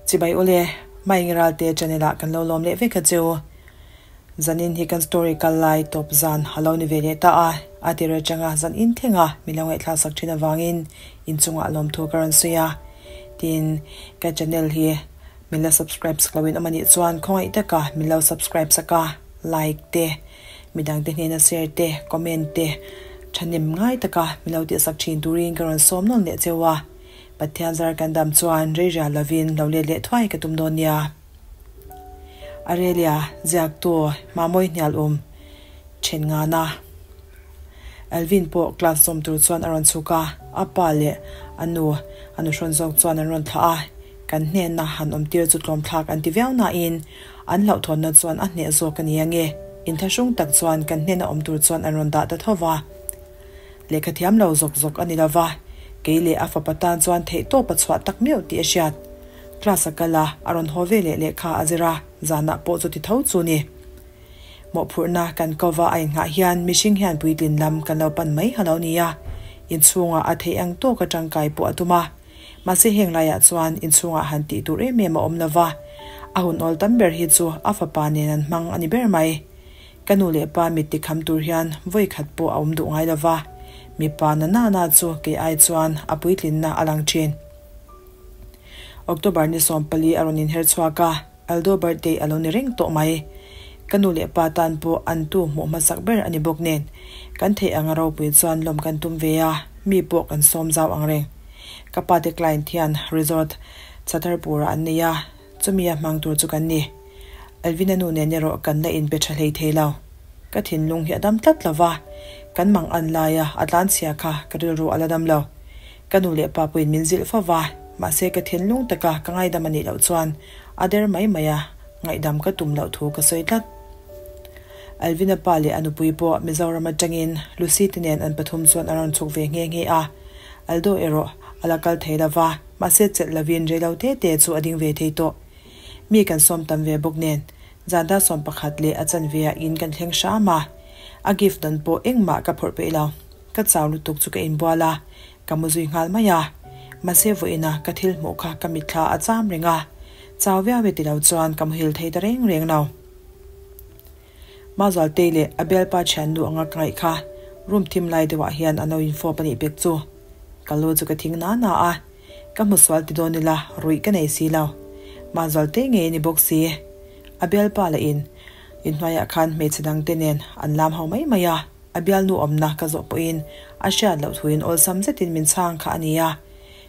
Chibai ule, Maingiralte channel ah kan lo lawm leh vek a cheu. Zanin hi kan story kal lai tawp zan a lo ni ve leh ta a, a tir atanga zan in thleng a min lo ngaihthlak sak thin avangin inchungah lawmthu ka rawn sawi a. Tin, ka channel hi min la subscribe sak loin awm a nih chuan khawngaih taka min lo subscribe sak a, like te, midangte hnena share te, comment te thahnem ngai taka min lo tihsak thin turin ka rawn sawm nawn leh cheu a. Pathian zar kan dam chuan rei rial lovin lo let leh thuai ka tum dawn nia. Arelia, ziaktu, Hmamawi hnial um then ngana. Alvin pawh class zawm tur chuan a rawn chhuk a, a pa leh a nu, a nuhrawn zawk chuan an rawn thlah a, kan hnena han awm tir chu tlawmthlak an ti viau nain an hlauhthawnna chuan a hneh zawk a ni ange. Inthlahrung tak chuan kan hnena awm tur chuan an rawn dah ta tho va. Lehkha thiam lo zawk zawk a ni lo va, kei leh a fapa tan chuan theihtawp a chhuah tak meuh tih a hriat. Class a kal a, a rawn haw ve leh lehkha a zir a, zanah pawh chuti tho chu ni. Mawhphurhna kan ko va a inghah hian mihring hian puitlin lam kan lo pan mai ha lo nia. Inchhungah a theih ang tawka tangkai pawh a tum a. Mahse heng laiah chuan inchhungah han tih tur em em a awm lo va, a hun awl tam ber hi chu a fapa nen an hmang a ni ber mai. Ka nu leh pa mit tikham tur hian vawi khat pawh a awm duh ngai lo va, mipa na na na chu kei ai chuan a puitlinna a lang thin. October ni 14 a rawn inher chhuak a, Aldo birthday a lo ni reng tawh mai. Ka nu leh pa tan pawh an tu hmuh hmasak ber a ni bawk nen, kan theih anga ropui chuan lawm kan tum ve a, mi pawh kan sawm zau ang reng. Ka pa te client hian resort Chhatarpur-ah an nei a, Chumi a hmang tur chu kan ni. Alvina nu nen erawh kan la inpe tha hlei thei lo. Ka thinlung hi a dam tlat lo va, kan mang an laia a tlanchhia kha ka rilru a la dam lo. Ka nu leh pa pawhin min zilh fo va, mahse ka thinlung taka ka ngaidam a nih loh chuan a der mai mai a, ngaihdam ka tum loh thu ka sawi tlat. Alvina pa leh a nupui pawh Mizoram atangin Lucy te nen an pathum chuan a rawn chhuk ve nghe nghe a, Aldo erawh a la kal thei lo va. Mahse chelh lovin reilo te te chu a ding ve thei tawh. Mi kan sawm tam ve bawk nen, zan dar 11 leh a chanve ah in kan thleng hram a. A gift dawn pawh engmah ka phawrh peih lo. Ka chau lutuk chu ka inbual a, ka mu zui nghal mai a. Mahse vawiina ka thil hmuh kha ka mitthla a cham reng a, chau viau e tilo chuan ka muhil thei ta reng reng lo. Mazualtei leh a bialpa thiannu anga ka ngaih kha room thim lai deuhah hian an lo infawp a nih pek chu. Ka lu chu ka thing na na a, ka hmu sual ti dawn ila ruih ka nei si lo. Mazualtei ngei a ni bawk si. A bialpa lah in inhnuaiah khan hmeichhe dangte nen an lam ho mai mai a, a bialnu awmna ka zawh pawhin a hriat loh thuin awlsam zetin min chhang kha a ni a.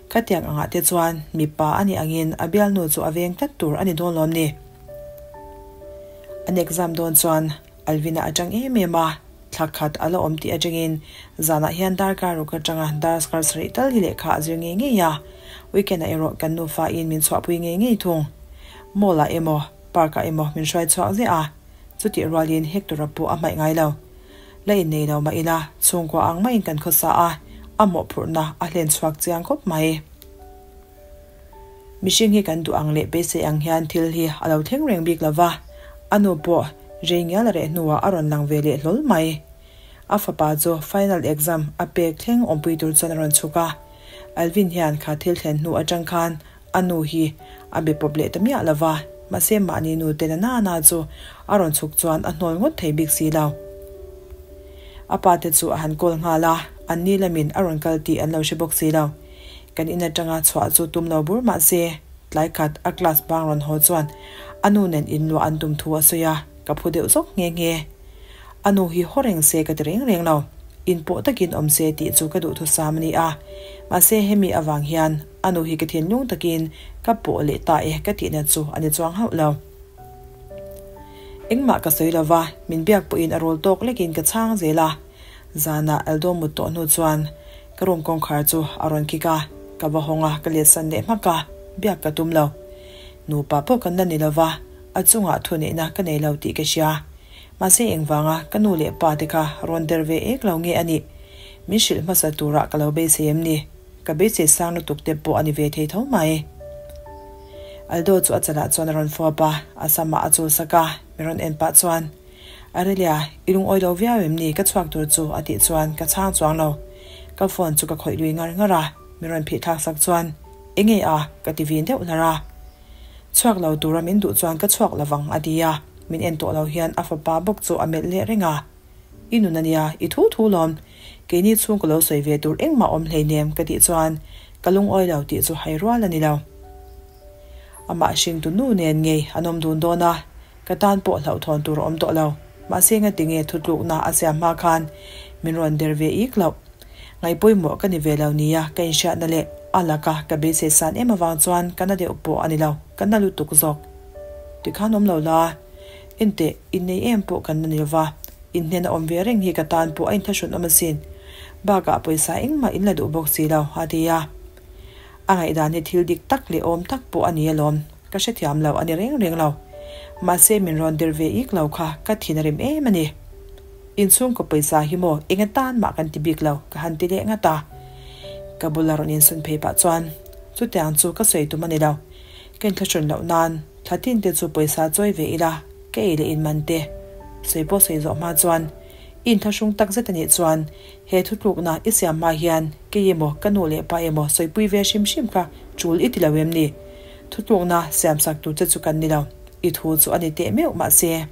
Khatiang angah te chuan mipa a nih angin a bialnu chu a veng tlat tur a ni dawn lawm ni. An exam dawn chuan Alvina atang em em a, thla khat a la awm tih atangin zanah hian darkar ruk atanga darkar sarih tal hi lehkha a zir ngei ngei a, weekend ah erawh kan nufa in min chhuahpui ngei ngei thung. Mall ah emaw, park ah emaw min hruai chhuak ziah a, chutih rualin Hector-a pawh a hmaih ngai lo. La innei lo mah ila, chhungkua ang maiin kan khawsa a, a mawhphurhna a hlen chhuak chiang khawp mai. Mihring hi kan duh ang leh beisei ang hian thil hi a lo thleng reng bik lo va, a nu pawh rei ngial a reh hnuah a rawn lang ve leh hlawl mai. A fapa chu final exam a pek thleng awmpui tur chuan a rawn chhuk a, Alvin hian kha thil thlen hnu atang khan a nu hi a be pawp leh ta miah lo va, mahse mahni nu te na na na chu a rawn chhuk chuan a hnawl ngawt thei bik si lo. A pa te chu a han call nghal a, an ni lamin a rawn kal tih an lo hre bawk si lo. Kan in atanga chhuah chu tum lo bur mah se, tlai khat a class bang rawn haw chuan a nu nen inluah an tum thu a sawi a, ka phu deuh zawk nghe nghe. A nu hi haw reng se ka ti reng reng lo, inpawh takin awm se tih chu ka duhthusam a ni a, mahse hemi avang hian a nu hi ka thinlung takin ka pawh leh ta e ka tihna chu a ni chuang hauh lo. Engmah ka sawi lo va, min biak pawhin a rawl tawk lekin ka chhang zel a, zanah Aldo mut tawh hnu chuan Ka room kawngkhar chu a rawn kik a, ka va hawng a, ka letsan leh hmak a, biak ka tum lo. Nupa pawh kan la ni lo va, a chungah thuneihna ka nei lo tih ka hria. Mahse engvanga ka nu leh pa te kha rawn der ve ek lo nge a nih? Min hrilh hmasa turah ka lo beisei em ni? Ka beisei sang lutuk te pawh a ni ve thei tho mai. Aldo chu a chalah chuan a rawn fawp a, a samah a chul sak a, min rawn en pah chuan. Arelia, i lungawi lo viau em ni ka chhuak tur chu a tih chuan ka chhang chuang lo. Ka phone chu ka khawih lui ngar ngar a, min rawn phih thlak sak chuan, Enge a? ka ti vin deuh hlar a. Chhuak lo tura min duh chuan ka chhuak lovang a ti a, min en tawh lo hian a fapa bawk chu a melh leh reng a. I nun a nia, i thu thu lawm. Keini chhung ka lo sawi ve tur engmah awm hleinem ka tih chuan ka lungawi lo tih chu hai rual a ni lo. Amah hringtu nu nen ngei an awm dun dawn a, ka tan pawh hlauhthawn tur a awm tawh lo. Mahse ngatinge thutlukna a siam hma khan min rawn der ve ik loh. Ngaihpawimawh ka ni ve lo nia ka inhriatna leh a laka ka beisei san em avang chuan ka na deuh pawh a ni lo, ka na lutuk zawk. Tikhan awm lo la, enteh, innei em pawh kan la ni lova, inhnen a awm ve reng hi ka tan pawh a inthlahrun awm asin. Bakah pawisa engmah in la duh bawk si lo, a ti a. A ngaihdan hi thil dik tak leh awm tak pawh a ni alawm, ka hrethiam lo a ni reng reng lo. Mahse min rawn der ve ik lo kha ka thin a rim em a ni. Inchhungkaw pawisa hi maw eng atan mah kan ti bik lo ka han ti leh ngat a. Ka bula rawn insun phei pah chuan chutiang chu ka sawi tum a ni lo. Ka inthlahrun loh nan thla tin te chu pawisa chawi ve ila ka ei leh in man te sawi pawh sawi zawh hma chuan i inthlahrung tak zet a nih chuan he thutlukna i siam hma hian kei emaw ka nu leh pa emaw sawipui ve hrim hrim kha tul i ti lo em ni? Thutlukna siamsak tur che chu kan ni lo. I thu chu a ni teh meuh mahse.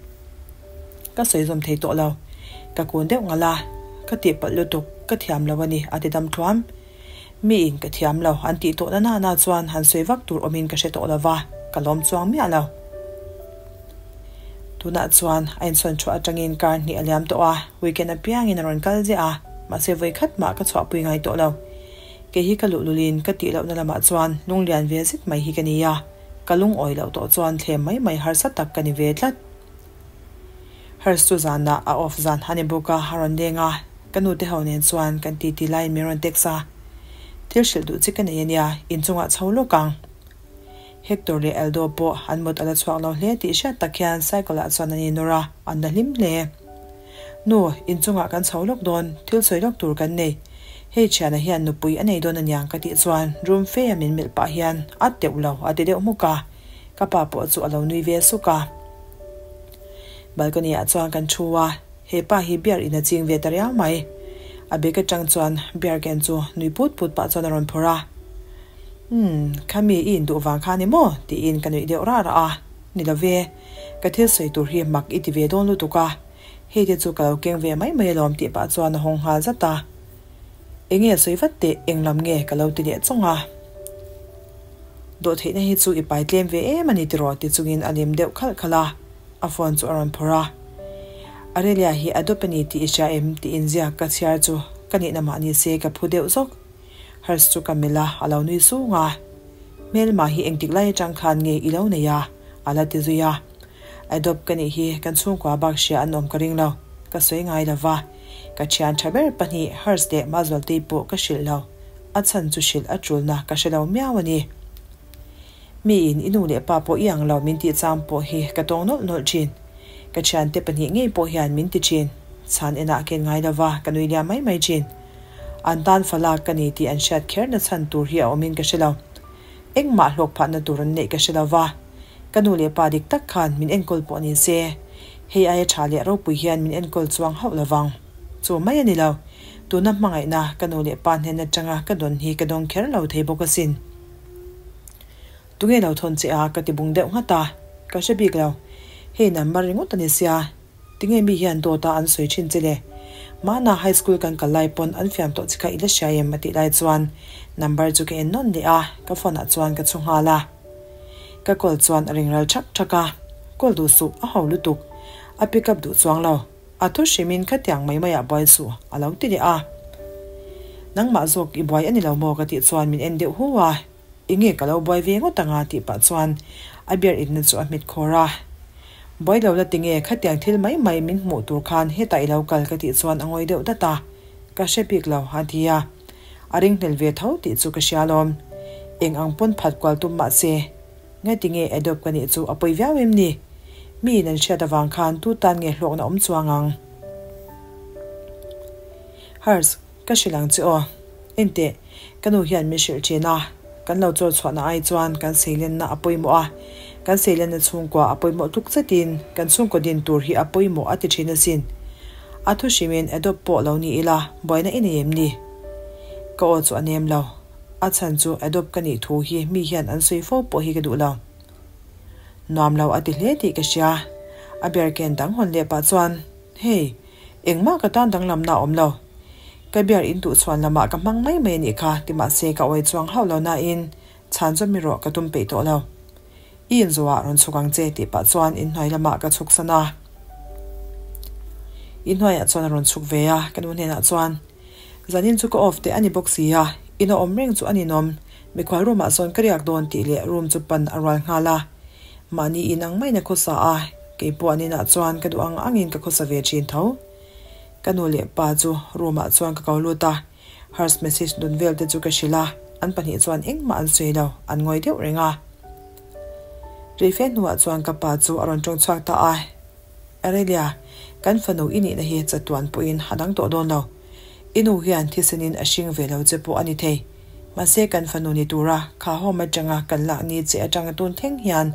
Ka sawi zawm thei tawh lo. Ka kun deuh ngal a, ka tihpalh lutuk, ka thiam lo a ni, a ti dam thluam. Miin ka thiam lo an tih tawh na nana chuan han sawi vak tur awmin ka hre tawh lo va, ka lawm chuang miah lo. Tunah chuan a insawn chhuah atangin kar hnih a liam tawh a, weekend apiangin a rawn kal ziah a, mahse vawi khat mah ka chhuahpui ngai tawh lo. Kei hi ka luhlulin ka tih lohna lamah chuan lunglian ve zet mai hi ka ni a, ka lungawi loh tawh chuan thlem mai mai harsa tak ka ni ve tlat. Hers chu zanah a off zan a ni bawk a, a rawn leng a, ka nu te ho nen chuan kan titi laiin min rawn text a, Thil hrilh duh chi ka nei a nia, inchungah chho lawk ang. Hector leh Aldo pawh an mut a la chhuak lo hle tih hriat tak hian cycle ah chuan an inawr a, an la hlim hle. Nu, inchungah kan chho lawk dawn, thil sawi lawk tur kan nei. Hei thiana hian nupui a nei dawn aniang ka tih chuan room fe a min melh pah hian a teuh lo a ti deuh hmuk a, ka pa pawh chu a lo nui ve suk a. Balcony ah chuan kan thu a, he pa hi beer in a ching ve ta riau mai. A bag atang chuan beer can chu nui put put pah chuan a rawn phawrh a. Umm, khami i induh vang kha ni maw? tiin ka nuih deuh rah rah a. Ni lo ve, ka thil sawi tur hi mak i ti ve dawn lutuk a, hei te chu ka lo keng ve mai mai alawm tih pah chuan a hawng nghal zat a. Enge sawi vat teh, eng lam nge ka lo ti leh chawng a. Dawhtheihna hi chu i pai tlem ve em a ni tiraw ti chungin a lem deuh khalh khalh a, a phone chu a rawn phawrh a. Arelia hi a dawp a ni tih i hria em tiin ziak ka chhiar chu ka nihna mah ni se ka phu deuh zawk. Hers chu ka melh a, a lo nui sung a. Hmelma hi engtik lai atang khan nge i lo nei a? a la ti zui a. Adopt ka nih hi kan chhungkua bak hria an awm ka ring lo, ka sawi ngai lo va. Ka thian tha ber pahnih Hers leh Mazualtei pawh ka hrilh lo. A chhan chu hrilh a tulna ka hre lo miau a ni. Miin i nu leh pa pawh i ang lo min tih chang pawh hi ka tawng nawlh nawlh thin. Ka thiante pahnih ngei pawh hian min ti thin. Chhan enah ken ngai lo va, ka nui liam mai mai thin. An tan falak ka ni tih an hriat kherna chhan tur hi a awmin ka hre lo. Engmah hlawk phahna tur an neih ka hre lo va. Ka nu leh pa dik tak khan min enkawl pawh ni se, hei aia tha leh ropui hian min enkawl chuang hauh lo vang. Chu mai a ni lo. Tuna hmangaihna ka nu leh pa hnen atanga ka dawn hi ka dawng kher lo thei bawk asin. Tunge lo thawn che a ka ti bung deuh nghat a, ka hre bik lo. Hei number ringawt a ni sia, tinge mi hian dawt a an sawi thin che le? Mahna high school kan kal lai pawn an fiam tawh che kha i la hria em a tih lai chuan number chu ka en nawn leh a, ka phone ah chuan ka chhu nghal a. Ka call chuan a ring ral thak thak a, call duh suh a ho lutuk, a pick up duh chuang lo. A thu hrimin khatiang mai maiah buai suh a lo ti leh a. Nangmah zawk i buai a ni lo maw ka tih chuan min en deuh hu a, enge ka lo buai ve ngawt anga tih pah chuan a beer inna chu a hmet khawr a. Buai lo la tinge khatiang thil mai mai min hmuh tur khan hetah i lo kal ka tih chuan a ngawi deuh dat a, ka hre bik lo a ti a. A ringhlel ve tho tih chu ka hria alawm. Eng ang pawn phat kual tum mah se. Ngaiti nge adopt ka nih chu a pawi viau em ni? Miin an hriat avang khan tu tan nge hlawkna awm chuang ang? Hers, ka hrilh ang che aw. Enteh, ka nu hian min hrilh thin a, kan lo chawl chhuahna ai chuan kan seilenna a pawimawh a, kan seilenna chhungkua a pawimawh tluk zetin kan chhungkaw din tur hi a pawimawh a ti thin asin. A thu hrimin adopt pawh lo ni ila buaina i nei em ni? Ka aw chu a nem lo. A chhan chu adopt ka nih thu hi mi hian an sawi fo pawh hi ka duh lo. Nuam lo a ti hle tih ka hria. A beer ken dang hawn leh pah chuan, Hei, engmah ka tan danglamna a awm lo. Ka beer in duh chhuan lamah ka hmang mai mai a nih kha ti mahse ka awi chuang hauh lo nain chhan chu mi rawh ka tum peih tawh lo. I inzuah rawn chhuk ang che tih pah chuan inhnuai lamah ka chhuk san a. Inhnuaiah chuan a rawn chhuk ve a, ka nu hnenah chuan, Zanin chu ka off teh a ni bawk si a, ina awm reng chu a ninawm, mikhual room ah sawn ka riak dawn tih leh room chu pan a rual nghal a. Mahni in ang maiin a khawsa a, keipawh an inah chuan ka duh ang angin ka khawsa ve thin tho. Ka nu leh pa chu room ah chuan ka ko lut a, Hers message dun vel te chu ka hrilh a, an pahnih chuan engmah an sawi lo, an ngawi deuh reng a. Reife hnuah chuan ka pa chu a rawn tawng chhuak ta a, Aurelia, kan fanu i nihna hi chatuan pawhin a dang tawh dawn lo. I nu hian thisenin a hring ve lo che pawh a ni thei. Mahse kan fanu ni tura kha home atanga kan lak ni che atanga tun thleng hian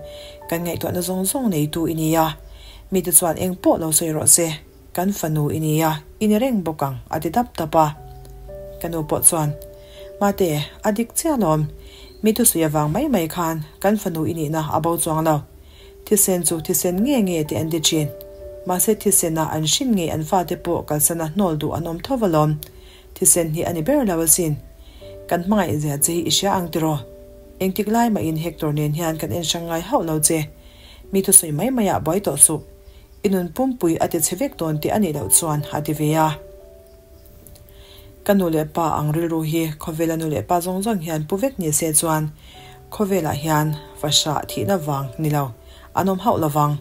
kan ngaihtuahna zawng zawng neitu i ni a, mite chuan eng pawh lo sawi rawh se. Kan fanu i nia, i ni reng bawk ang, a ti dap dap a. Ka nu pawh chuan, Mate, a dik chiah alawm. Mi thusawi avang mai mai khan kan fanu i nihna a bo chuang lo. Thisen chu thisen nge nge tih an ti thin. Mahse thisena an hrin ngei an fate pawh kalsana hnawl duh an awm tho alawm. Thisen hi a ni ber lo asin. Kan hmangaih zia che hi i hria ang tiraw? Engtik lai mahin Hector nen hian kan en hrang ngai hauh lo che. Mi thusawi mai maiah buai tawh suh. I nun pumpui a ti chhe vek dawn tih a nih loh chuan a ti ve a. Ka nu leh pa ang rilru hi khawvela nu leh pa zawng zawng hian pu vek ni se chuan khawvelah hian fahrah thihna vang ni lo an awm hauh lovang.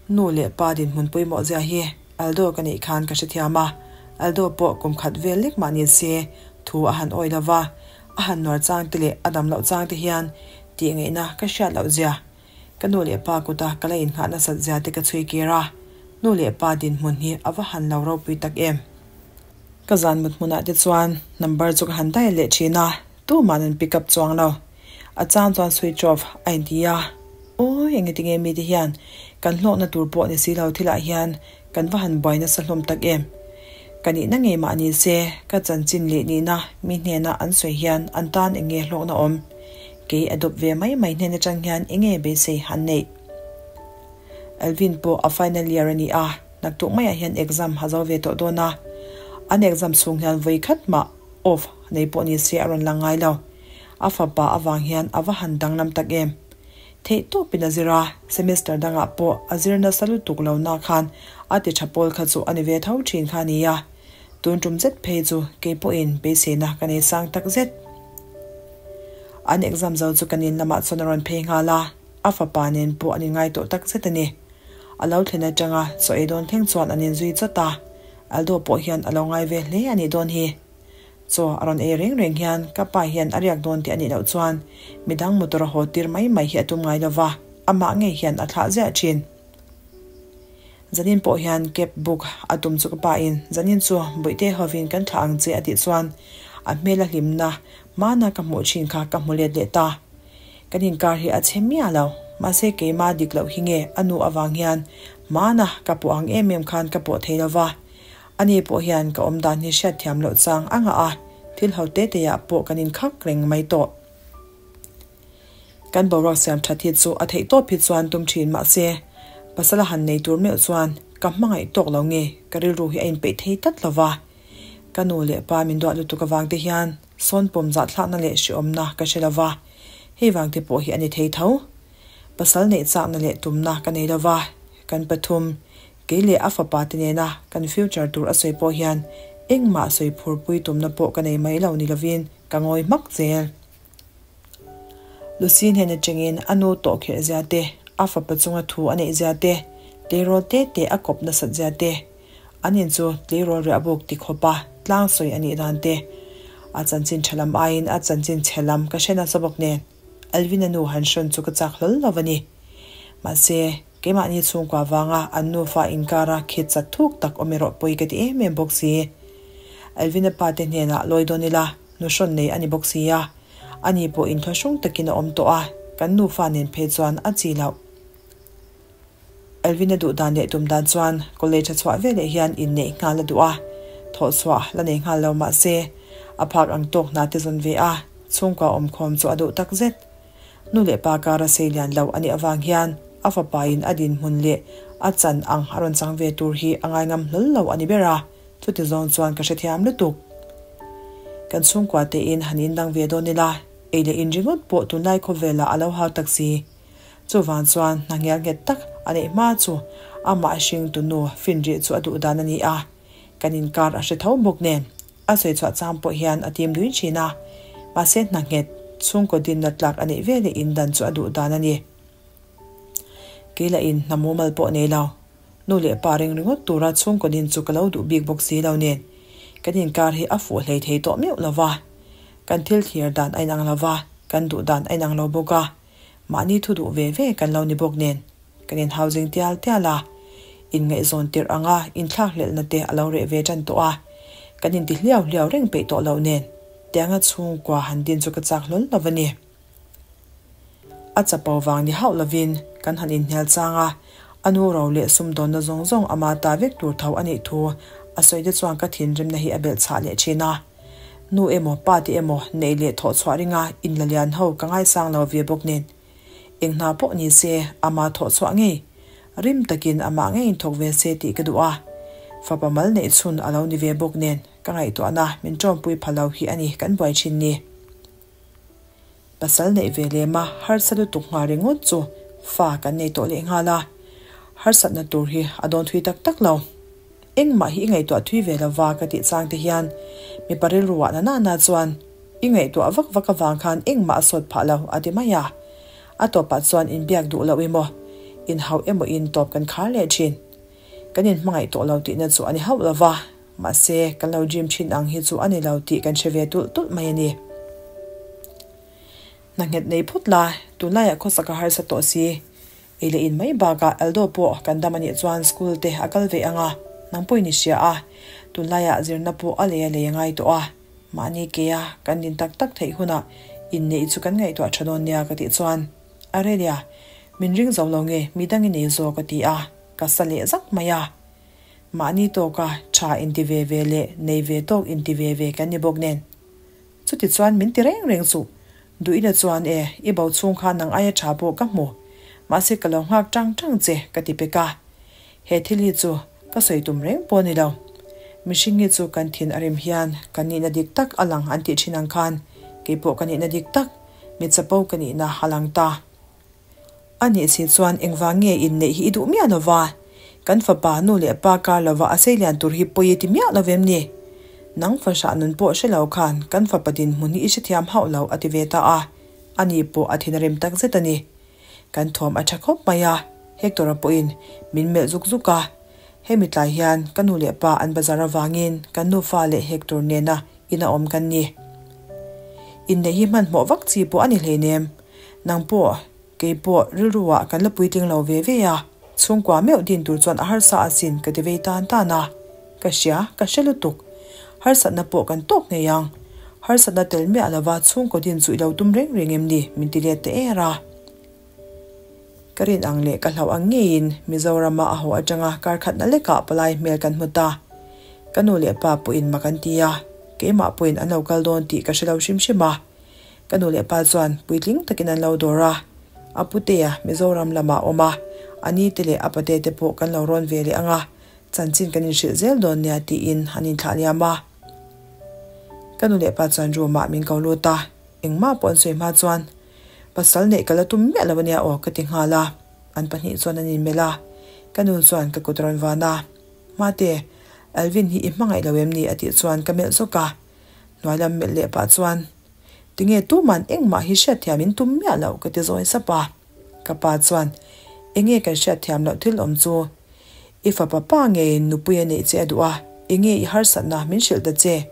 Nu leh pa dinhmun pawimawh zia hi Aldo ka neih khan ka hrethiam a, Aldo pawh kum khat vel lek mah ni se thu a han awi lova, a han nuar chang te leh a dam loh chang te hian tih ngaihna ka hriat loh zia Ka nu leh pa kuta ka la innghah nasat zia te ka chhui kir a, nu leh pa dinhmun hi a va han lo ropui tak em. Ka zan mut hmunah te chuan number chu ka han dial leh thin a, tuman an pick up chuang lo. A chang chuan switch off a inti a, Awi engetinge mite hian kan hlawkna tur pawh ni si lo thilah hian kan va han buai nasa hlawm tak em. Ka nihna ngei mah ni se, ka chanchin leh nihna mi hnena an sawi hian an tan eng nge hlawkna awm? Kei a dawp ve mai mai hnen atang hian eng nge beisei han neih? Alvin pawh a final year a ni a, naktuk maiah hian exam a zo ve tawh dawn a. An exam chhung hian vawi khat mah off nei pawh ni se a rawn lang ngai lo. A fapa avang hian a va han danglam tak em? Theih tawpin a zir a, semester dangah pawh a zir nasa lutuk lo na khan a ti tha pawl kha chu a ni ve tho thin kha a ni a. Tun tum zet phei chu kei pawhin beiseina ka nei sang tak zet. An exam zo chu kan in lamah chuan a rawn phei nghal a, a fapa nen pawh an inngai tawh tak zet a ni. A lo thlen atanga chaw ei dawn thleng chuan an inzui chawt a, Aldo pawh hian a lo ngai ve hle a nih dawn hi. Chaw a rawn ei reng reng hian ka pa hian a riak dawn tih a nih loh chuan midang motor a haw tir mai mai hi a tum ngai lova, amah ngei hian a thlah ziah thin. Zanin pawh hian cab book a tum chu ka pa in zanin chu Bawihte hovin kan thlah ang che a tih chuan a hmel a hlimna hmana ka hmuh thin kha ka hmu let leh ta. Kan inkar hi a chhe miah lo, mahse keima dik loh hi nge a nu avang hian hmana ka pawh ang em em khan ka pawh thei lova, Ani pawh hian ka awm dan hi hriatthiam loh chang a ngah a, thil ho te te ah pawh kan inkhak reng mai tawh. Kan boruak siam that hi chu a theih tawp hi chuan tum thin mah se, pasal a han nei tur meuh chuan ka hmangaih tawk lo nge ka rilru hi a inpeih thei tlat lo va. Ka nu leh pa min duah lutuk avang te hian sawn pawm zahthlakna leh hreawmna ka hre lo va, hei vang te pawh hi a ni thei tho. Pasal neih chakna leh tumna ka nei lo va, kan pathum Kei leh a fapa te nena kan future tur a sawi pawh hian engmah sawi phurpui tumna pawh ka nei mai lo ni lovin ka ngawi hmak zel. Lucy hnen atangin a nu tawh kherh zia te, a fapa chunga thu a neih zia te, tleirawl te te a kawp nasat zia te, an in chu tleirawl riah buk ti khawpa tlang sawi a nih dan te, a chanchin tha lam aiin a chanchin chhe lam ka hre nasa bawk nen Alvin-a nu han hrawn chu ka chak hlawl lo a ni. Mahse, Keimahni chhungkua vanga an nufa inkara khit chat thuk tak awm erawh pawi ka ti em em bawk si. Alvina pa te hnenah lawi dawn ila, nu hrawn nei a ni bawk si a. Ani pawh inthlahrung takin a awm tawh a, kan nufa nen phei chuan a chi loh. Alvina duh dan leh tum dan chuan college a chhuah veleh hian inneih nghal a duh a, thawhchhuah la nei nghal lo mah se, a phak ang tawk hna te zawn ve a, chhungkua awmkhawm chu a duh tak zet. Nu leh pa kara sei lian lo a nih avang hian a fapain a dinhmun leh a chan ang a rawn chang ve tur hi a ngaingam hlawl lo a ni ber a, chuti zawng chuan ka hrethiam lutuk. Kan chhungkua tein han indang ve dawn ila, ei leh in ringawt pawh tunlai khawvelah a lo hau tak si. Chuvang chuan hna ngial nghet tak a neih hma chu amah hringtu nu finrih chu a duh dan a ni a, kan inkar a hre tho bawk nen a sawi chhuah chang pawh hian a tim dui thin a, mahse hna nghet chhungkaw dinna tlak a neih veleh indan chu a duh dan a ni. Kei lah in hna mumal pawh nei lo, nu leh pa reng ringawt tura chhungkaw din chu ka lo duh bik bawk si lo nen kan inkar hi a fuh hlei thei tawh meuh lo va, kan thil thlir dan a inang lo va, kan duh dan a inang lo bawk a. Mahni thu duh ve ve kan lo ni bawk nen, kan in hau zing tial tial a, inngaihzawn tirh anga inthlakhlelhna te a lo reh ve tan tawh a, kan inti hliau hliau reng peih tawh loh nen, tianga chhungkua han din chu ka chak hlawl lo a ni. A chapo vang ni hauh lovin kan han inhnial chang a, a nu ro leh sumdawnna zawng zawng ama ta vek tur tho a nih thu a sawi te chuan ka thinrimna hi a belh chhah leh thin a. Nu emaw pa te emaw neih leh thawh chhuah ringa inla lian ho ka ngaisang lo ve bawk nen. Eng hna pawh ni se ama thawh chhuah ngei. Rim takin amah ngeiin thawk ve se tih ka duh a. Fapa mal neih chhun a lo ni ve bawk nen ka ngaihtuahna min ṭawmpui pha lo hi a ni kan buai thin ni. Pasal neih ve lem a harsa lutuk nghal ringawt chu fa kan nei tawh leh nghal a, harsatna tur hi a dawn thui tak tak lo. Engmah hi i ngaihtuah thui ve lova ka tih chang te hian mipa rilruah na nana chuan i ngaihtuah vak vak avang khan engmah a sawt phah lo a ti mai a. A tawpah chuan inbiak duh loh emaw, inhauh emaw in tawp kan khar leh thin. Kan inhmangaih tawh lo tihna chu a ni hauh lova. Mahse, kan lo dream thin ang hi chu a ni lo tih kan hre ve tulh tulh mai a ni. Hna nghet nei phawt la, tunlaiah khawsak a harsa tawh si. Ei leh in mai bakah Aldo pawh kan dam a nih chuan school te a kal ve ang a, nang pawhin i hria a, tunlaiah zirna pawh a lei a lei a ngai tawh a, mahni kea kan din tak tak theih hunah inneih chu kan ngaihtuah tha dawn nia ka tih chuan, Arelia, min ring zo lo nge midang i nei zawk a ti a, ka sa leh zak mai a. Mahni tawka tha inti ve ve leh nei ve tawk inti ve ve kan ni bawk nen. Chuti chuan min ti reng reng suh. Duhina chuan e, i bo chhung kha nang aia tha pawh ka hmu. Mahse ka lo nghak tang tang che ka ti pek a. He thil hi chu ka sawi tum reng pawh a ni lo. Mihring hi chu kan thin a rim hian kan nihna dik tak a lang an tih thin ang khan keipawh ka nihna dik tak, mi chapo ka nihna a lang ta. A nih si chuan engvang nge inneih hi i duh miah lo va? Kan fapa nu leh pa kar lova a seilian tur hi pawi i ti miah lo vem ni? Nang fahrah nun pawh hre lo khan kan fapa dinhmun hi i hrethiam hauh lo a ti ve ta a. Ani pawh a thin a rem tak zet a ni. Kan thuam a tha khawp mai a, Hector-a pawhin min melh zuk zuk a. Hemi tlai hian ka nu leh pa an bazar avangin kan nufa leh Hector nena ina awm kan ni. Inneih hi hmanhmawh vak chi pawh a ni hleinem. Nang pawh, kei pawh rilru ah kan la puitling lo ve ve a, chhungkua meuh din tur chuan a harsa asin ka ti vei tan tan a. Ka hria, ka hre lutuk. Harsatna pawh kan tawk ngei ang. Harsatna tel miah lova chhungkaw din chu i lo tum reng reng em ni? min ti let ta er a. Ka rin ang leh ka hlauh ang ngeiin Mizorama a haw atanga kar khatna lekah palai hmel kan hmu ta. Ka nu leh pa pawhin mak an ti a, keimah pawhin an lo kal dawn tih ka hre lo hrim hrim a. Ka nu leh pa chuan puitling takin an lo dawr a, a putea Mizoram lamah awm a, a ni te leh a pate te pawh kan lo rawn ve leh ang a, chanchin kan inhrilh zel dawn nia tiin an inthlah liam a. Ka nu leh pa chuan room ah min ko lut a, engmah pawh an sawi hma chuan pasal neih ka la tum miah lo ania aw ka ti nghal a, an pahnih chuan an inmelh a, ka nu chuan ka kut a rawn van a, Mate, Alvin hi i hmangaih lo em ni a tih chuan ka melh zawk a, hnuai lam melh leh pah chuan Tinge tuman engmah hi hriatthiam in tum miah loh ka ti zawi sap a. Ka pa chuan, Enge kan hriatthiam loh thil awm chu? I fapa pa ngeiin nupui a neih che a duh a, enge i harsatna min hrilh ta che?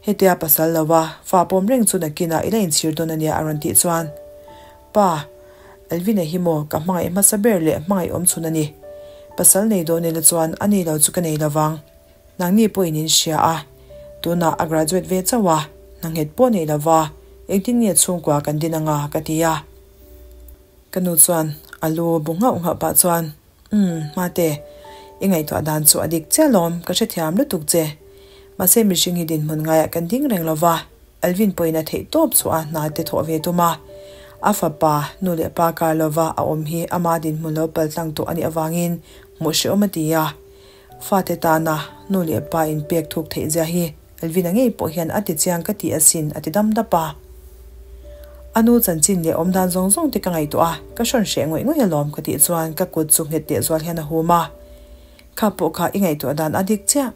Hetia pasal lo a, fa pawm reng chu nakinah i la inchhir dawn ania a rawn tih chuan, Pa, Alvina hi maw ka hmangaih hmasa ber leh hmangaih awm chhun a ni. Pasal nei dawn ila chuan a nei lo chu ka nei lovang. Nangni pawhin in hria a, tunah a graduate ve chauh a, hna nghet pawh nei lova, engtin nge chhungkua kan din anga ka ti a. Ka nu chuan a lu bu nghauh nghauh pah chuan, Umm, Mate, i ngaihtuah dan chu a dik chiah lawm, ka hrethiam lutuk che. Mahse mihring hi dinhmun ngaiah kan ding reng lova, Alvin pawhin a theih tawp chu a hna te thawh ve tum a. A fapa, nu leh pa kar lova a awm hi ama dinhmun lo paltlang tawh a nih avangin hmuh hrehawm a ti a. Fate tana nu leh pa inpek thuk theih zia hi Elvina ngei pawh hian a ti chiang ka ti asin a ti dam dap a. A nu chanchin leh awmdan zawng zawng te ka ngaihtuah a, ka hrawn hreh ngawih ngawih alawm ka tih chuan ka kut chu nghet leh zual hian a hum a. Kha pawh kha i ngaihtuah dan a dik chiah.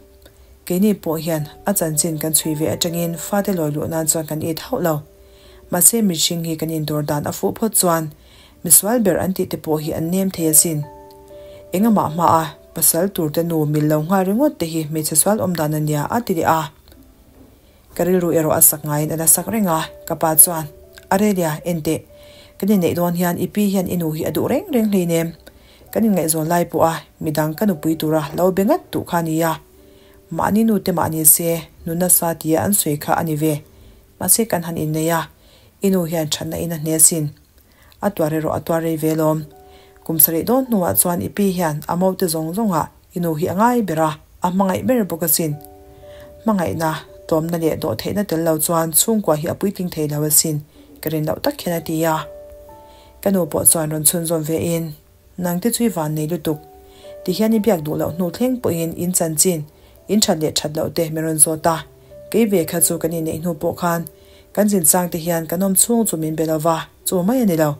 Keini pawh hian a chanchin kan chhui ve atangin fate lawi luh nan chuan kan it hauh lo. Mahse mihring hi kan indawr dan a fuh phawt chuan misual ber an tih te pawh hi an nem thei asin. Engamah hmaa pasal tur te nu mil lo nghal ringawt te hi hmeichhe sual awm dan a nia a ti leh a. Ka rilru erawh a sak ngaiin a la sak reng a, ka pa chuan, Arelia, en teh. Kan inneih dawn hian i pi hian i nu hi a duh reng reng hleinem. Kan inngaihzawn lai pawh a midang ka nupui tura lo be ngat duh kha a nia. Mahni nu te mah ni se, nu nasa tia an sawi kha a ni ve. Mahse kan han innei a, i nu hian thatna in a hne sin. A tuar erawh a tuar rei ve lawm. Kum sarih dawn hnuah chuan i pi hian a mo te zawng zawngah i nu hi a ngai ber a, a hmangaih ber bawk asin. Hmangaihna, tlawmna leh dawhtheihna tel lo chuan chhungkua hi a puitling thei lo asin, ka rin loh tak hian a ti a. Ka nu pawh chuan rawn chhunzawm ve in, Nang te chu i van nei lutuk. Ti hian i biak duh loh hnu thleng pawhin in chanchin, in that leh that loh te min rawn zawt a. Kei ve kha chu kan inneih hnu pawh khan kan zinchang te hian kan awm chhung chu min be lo va, chu mai a ni lo.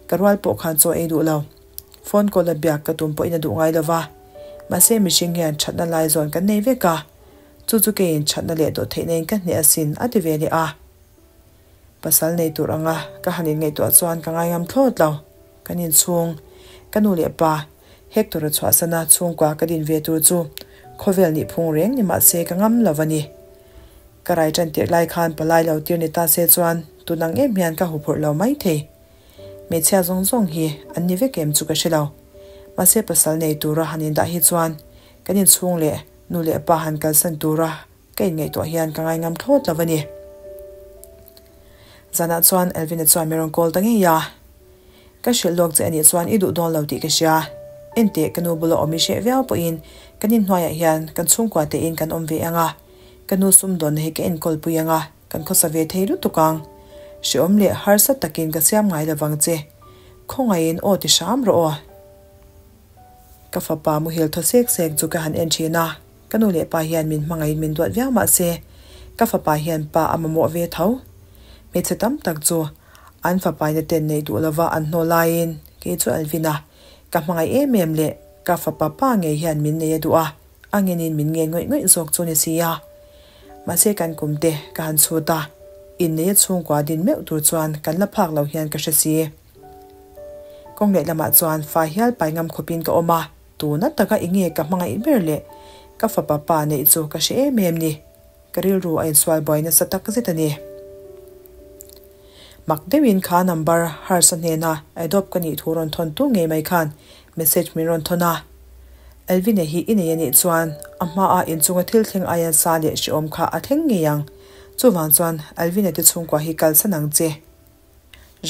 Ka rual pawh khan chaw ei duh lo. Phone call a biak ka tum pawhin a duh ngai lo va. Mahse mihring hian thatna lai zawn kan nei vek a, chu chu keiin thatna leh dawh theihna in ka hneh asin a ti ve leh a. Pasal nei tur anga ka han inngaihtuah chuan ka ngaingam thlawt lo. Kan inchhung, ka nu leh pa, Hector-a chhuahsana chhungkua ka din ve tur chu khawvel nih phung reng ni mahse ka ngam lo a ni. Ka rai tan tirh lai khan palai lo tir ni ta se chuan tun ang em hian ka huphurh lo mai thei. Hmeichhia zawng zawng hi an ni vek em chu ka hre lo. Mahse pasal nei tura han indah hi chuan kan inchhung leh nu leh pa han kalsan tura Ka inngaihtuah hian ka ngaingam thlawt lo a ni. Zanah chuan Elvina chuan min rawn call ta ngei a. Ka hrilh lawk che anih chuan i duh dawn lo tih ka hria. Enteh ka nu bula awm i hreh viau pawhin kan inhnuaiah hian kan chhungkua tein kan awm ve ang a, ka nu sumdawnna hi ka enkawl pui ang a, kan khawsa ve thei lutuk ang. Hreawm leh harsa takin ka siam ngai lovang che. Khawngaihin aw ti hram rawh aw. Ka fapa muhil thaw sek sek chu ka han en thin a. Ka nu leh pa hian min hmangaihin min duat viau mah se, ka fapa hian pa a mamawh ve tho. Hmeichhe tam tak chu an fapaina ten neih duh lova an hnaw laiin kei chu Alvin-a ka hmangaih em em leh ka fapa pa ngei hian min nei a duh a, a ngenin min ngen ngawih ngawih zawk chu ni si a. Mahse kan kum te ka han chhut a, inneia chhungkua din meuh tur chuan kan la phak lo hian ka hre si. Kawng lehlamah chuan fa hial pai ngam khawpin ka awm a. Tuna taka i nge ka hmangaih ber leh ka fapa pa neih chu ka hre em em ni. Ka rilru a insual buai nasa tak zet a ni. Mak deuhin kha number harsa hnena adopt ka nih thu rawn thawn tu ngei mai khan message min rawn thawn a. Elvina hi i nei a nih chuan a hmaa inchunga thil thleng aia sa leh hrehawm kha a thleng ngei ang. Chuvang chuan Alvina te chhungkua hi kalsan ang che.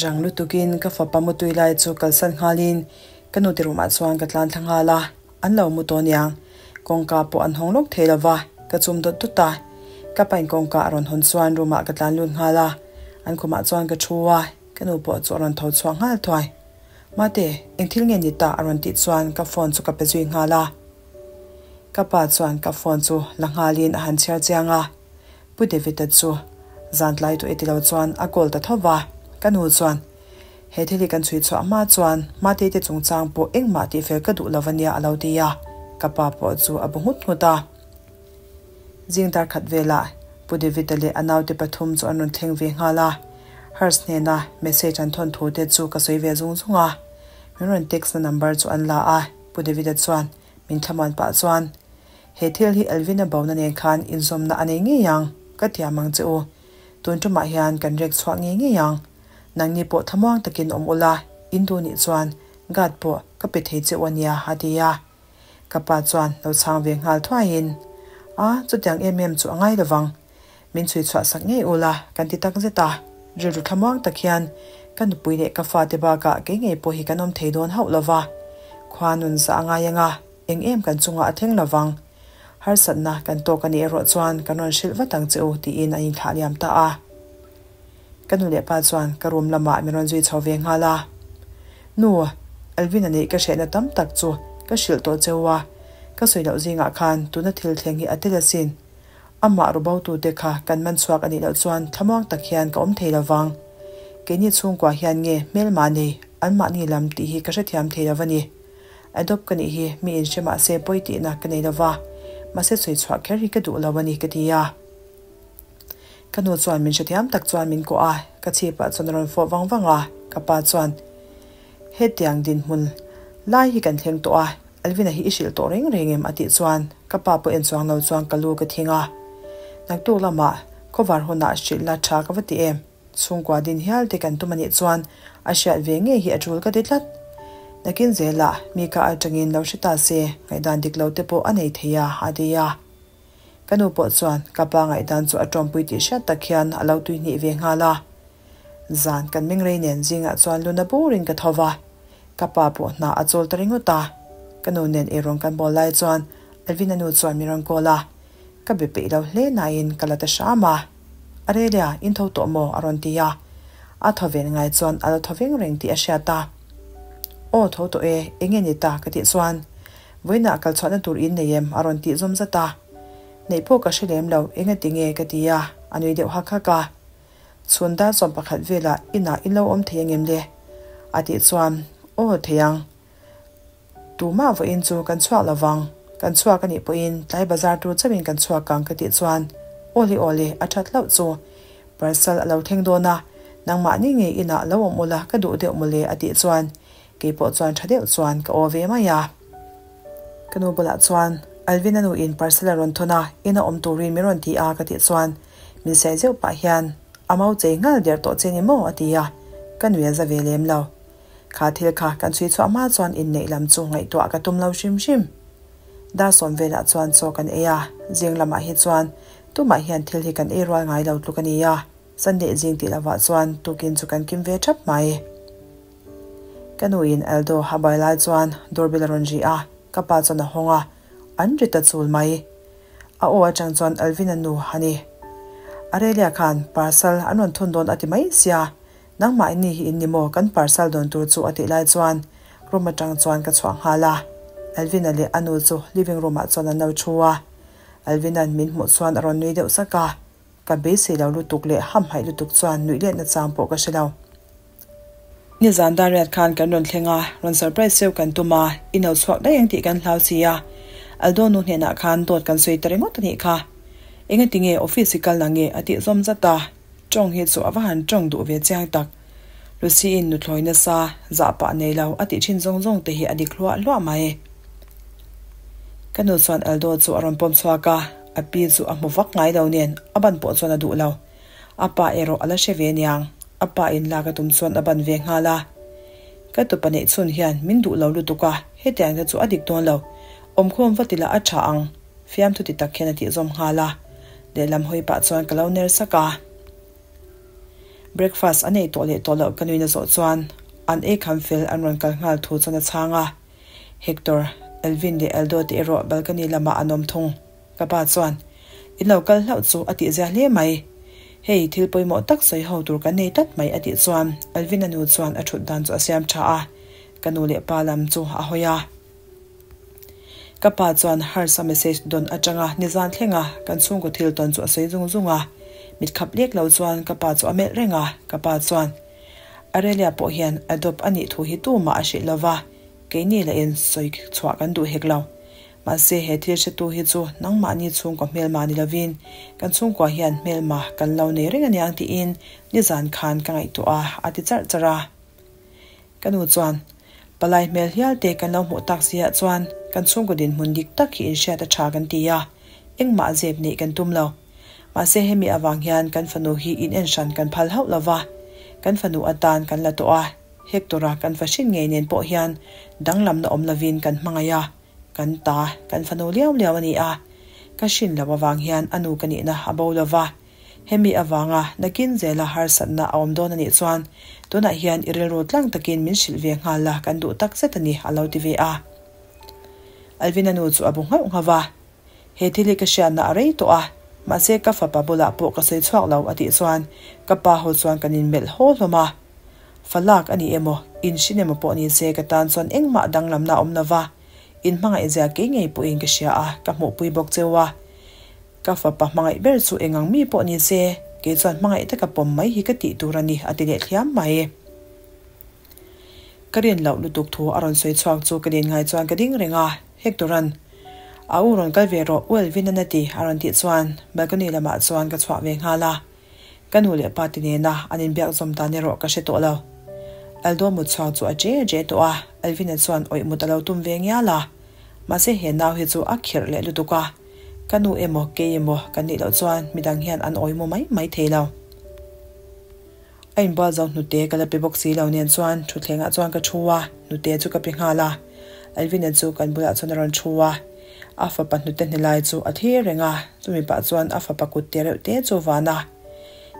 Rang lutukin ka fapa mutui lai chu kalsan nghalin ka nute room ah chuan ka tlan thla nghal a, an lo mu tawh aniang. Kawngka pawh an hawng lawk thei lova, ka chum dawt dawt a. Ka pain kawngka a rawn hawn chuan room ah ka tlan lut nghal a, an khumah chuan ka thu a, ka nu pawh chu a rawn tho chhuak nghal thuai. Mate, eng thil nge ni ta? a rawn tih chuan ka phone chu ka pe zui nghal a. Ka pa chuan ka phone chu la nghalin a han chhiar chiang a. Pu David-a chu zan tlai tawh e ti lo chuan a call ta tho va, ka nu chuan, He thil hi kan chhui chhuah hma chuan Matei te chungchang pawh engmah tihfel ka duh lo a nia a lo ti a, ka pa pawh chu a bu nghut nghut a. Zing dar khat velah Pu David-a leh a naute pathum chu an rawn thleng ve nghal a, Hers hnena message an thawn thu te chu ka sawi ve zung zung a, min rawn text na number chu an la a, Pu David-a chuan min thlamuan pah chuan, He thil hi Elvin-a bona nen khan inzawmna a nei ngei ang, ka tiam ang che u. Tun tumah hian kan rek chhuah ngei ngei ang. Nangni pawh thlamuang takin awm ula, in duh nih chuan guard pawh ka pe thei che u a nia, a ti a. Ka pa chuan lo chhang ve nghal thuaiin, A, chutiang em em chu a ngai lovang. Min chhui chhuah sak ngei ula, kan ti tak zet a. Rilru thlamuang tak hian ka nupui leh ka fate bakah kei ngei pawh hi kan awm thei dawn hauh lova. Khua nun zah a ngai ang a. Eng em kan chungah a thleng lovang. Harsatna kan tawk a nih erawh chuan kan rawn hrilh vat ang che u tiin an inthlah liam ta a. Ka nu leh pa chuan ka room lamah min rawn zui chho ve nghal a. Nu, Alvin-a neih ka hrehna tam tak chu ka hrilh tawh cheu a, ka sawi loh zingah khan tuna thil thleng hi a tel asin. Amah rubotute kha kan man chhuak a nih loh chuan thlamuang tak hian ka awm thei lo vang. Keini chhungkua hian nge hmelmah nei anmahni lam tih hi ka hrethiam thei lo va ni. Adopt ka nih hi mi inhre mah se pawi tihna ka nei lo va, mahse sawi chhuah kher hi ka duh lo a ni ka ti a. Ka nu chuan min hrethiam tak chuan min kuah a, ka chhipah chuan a rawn fawh vang vang a, ka pa chuan, Hetiang dinhmun lai hi kan thleng tawh a, Alvina hi i hrilh tawh reng reng em? a tih chuan ka pa pawh en chuang lo chuan ka lu ka thing a. Naktuk lamah khawvar hunah hrilh la tha ka va ti em? Chhungkua din hial te kan tum a nih chuan a hriat ve ngei hi a tul ka ti tlat. Nakin zelah mi ka atangin lo hre ta se ngaihdan dik lo te pawh a nei thei a, a ti a. Ka nu pawh chuan ka pa ngaihdan chu a tawmpui tih hriat tak hian a lo tuihnih ve nghal a. Zan kan mengrei nen zingah chuan luna burin ka tho va, ka pa pawh hna a chawl ta ringawt a. Ka nu nen eirawng kan bawl lai chuan Alvina nu chuan min rawn call a, ka be peih lo hle nain ka la ta hram a. Arelia, in tho tawh maw? a rawn ti a. A thaw ven ngai chuan a la thaw veng reng tih a hriat a. Aw tho tawh e, enge ni ta? ka tih chuan Vawiinah kal chhuahna tur in nei em? a rawn tih zawm zat a. Neih pawh ka hre lem lo, engati nge? ka ti a, a nui deuh hak hak a. Chhun dar sawm pakhat velah inah in lo awm thei angem le? a tih chuan, Aw, thei ang. Tumah vawiin chu kan chhuak lo vang, kan chhuak a nih pawhin tlai bazar tur chauhin kan chhuak ang ka tih chuan, Awle awle, a that hlauh chu. Parcel a lo thleng dawn a, nangmahni ngei inah lo awm ula ka duh deuh mawle a tih chuan, Kei pawh chuan tha deuh chuan ka aw ve mai a. Ka nu bulah chuan, Alvin a nu in parcel a rawn thawn a, ina awm turin min rawn ti a ka tih chuan min siai zeuh pah hian, A mau chei nghal der tawh che ni maw? a ti a, ka nui a za ve lem lo. Kha thil kha kan chhui chhuah hma chuan inneih lam chu ngaihtuah ka tum lo hrim hrim. Dar sawm velah chuan chaw kan ei a, zing lamah hi chuan tumah hian thil hi kan ei rual ngai lo tluk a ni a, Sunday zing tih lovah chuan tukin chu kan kim ve thap mai. Ka nuin Aldo a bai lai chuan doorbell a rawn ri a, ka pa chuan a hawng a, an ri ta chul mai. A aw atang chuan Alvin-a nu a ni. Arelia khan parcel an rawn thun dawn a ti mai sia, nangmah inni hi in ni maw kan parcel dawn tur chu a tih lai chuan room atang chuan ka chhuah nghal a. Alvin-a leh a nu chu living room ah chuan an lo thu a. Alvin-a'n min hmuh chuan a rawn nui deuh sak a. Ka beisei lo lutuk leh hamhaih lutuk chuan nuih letna chang pawh ka hre lo. Nizan Dariat khan kan rawn thleng a, rawn surprise cheu kan tum a, i no chhuak daih ang tih kan hlau si a. Aldo nu hnenah khan dawt kan sawi ta ringawt a nih kha. Engati nge office i kal na nge a tih zawm zat a, tawng hi chu a va han tawng duh ve chiang tak. Lucy-in nuthlawi nasa, zah pah nei lo a tih thin zawng zawng te hi a dik hluah hluah mai. Ka nu chuan Aldo chu a rawn pawm chhuak a, a pi chu a hmu vak ngai lo nen a ban pawh chuan a duh lo. A pa erawh a la hre ve niang, a pa in lak a tum chuan a ban ve nghal a. Ka tupa neih chhun hian min duh lo lutuk a, hetiang te chu a dik dawn lo. Awmkhawm va ti lah a tha ang, fiamthu ti tak hian a tih zawm nghal a. Lehlam hawi pah chuan ka lo ner sak a. Breakfast an ei tawh leh tawh loh ka nuin a zawh chuan an ei kham fel an rawn kal nghal thu chuan a chhang a. Hector, Elvin leh Aldo te erawh balcony lamah an awm thung. Ka pa chuan, In lo kal hlauh chu a tihzia hle mai. Hei, thil pawimawh tak sawi ho tur kan nei tlat mai a tih chuan Alvin-a nu chuan a thut dan chu a siam tha a, ka nu leh pa lam chu a hawi a. Ka pa chuan Harsa message dawn atanga nizan thlenga kan chhungkaw thil tawn chu a sawi zung zung a. Mit khap lek lo chuan ka pa chu a melh reng a, ka pa chuan, Arelia pawh hian adopt a nih thu hi tumah a hrilh lova, keini lah in sawi chhuah kan duh hek lo. Mahse he thil hretu hi chu nangmahni chhungkaw hmelma ni lovin kan chhungkua hian hmelma kan lo nei reng aniang tiin nizan khan ka ngaihtuah a, a ti charh charh a. Ka nu chuan, Palai hmel hial te kan lo hmuh tak si ah chuan kan chhungkaw dinhmun dik tak hi inhriat a tha kan ti a, engmah zep neih kan tum lo. Mahse hemi avang hian kan fanu hi in en hran kan phal hauh lova, kan fanu atan kan la tawh a, Hector-a kan fa hrin ngei nen pawh hian danglamna awm lovin kan hmangaih a, kan ta, kan fanu liau liau a ni a. Ka hrin loh avang hian a nu ka nihna a bo lova, hemi avanga nakin zela harsatna a awm dawn a nih chuan tunah hian i rilru tlang takin min hrilh ve nghal la kan duh tak zet a ni a lo ti ve a. Alvin-a nu chu a bu nghauh nghauh a. He thil hi ka hriatna a rei tawh a, Mahse ka fapa bulah pawh ka sawi chhuak lo a tih chuan ka pa ho chuan kan inmelh haw hlawm a. Fa lak a ni emaw, in hrin emaw pawh ni se ka tan chuan engmah danglamna a awm lo va, in hmangaih zia kei ngei pawhin ka hria a, ka hmuhpui bawk cheu a. Ka fapa hmangaih ber chu engang mi pawh ni se, kei chuan hmangaih taka pawm mai hi ka tih tur a ni a ti leh thliam mai. Ka rin loh lutuk thu a rawn sawi chhuak chu ka din ngai chuan ka ding reng a, Hector-a'n A u rawn kal ve rawh, u Elvin-a'n a ti a rawn tih chuan balcony lamah chuan ka chhuah ve nghal a. Ka nu leh pa te nena an inbiak zawm dan erawh ka hre tawh lo. Aldo mut chhuak chu a che che tawh a, Elvin-a chuan awih mut a lo tum ve ngial a. Mahse he nau hi chu a khirh leh lutuk a, ka nu emaw kei emaw kan nih loh chuan midang hian an awih mu mai mai thei lo. A inbual zo hnute ka la pe bawk si lo nen chuan thutthlengah chuan ka thu a, hnute chu ka pe nghal a. Alvina chu kan bulah chuan a rawn thu a, a fapa hnute hne lai chu a thlir reng a, chumi pah chuan a fapa kut te reuh te chu van a.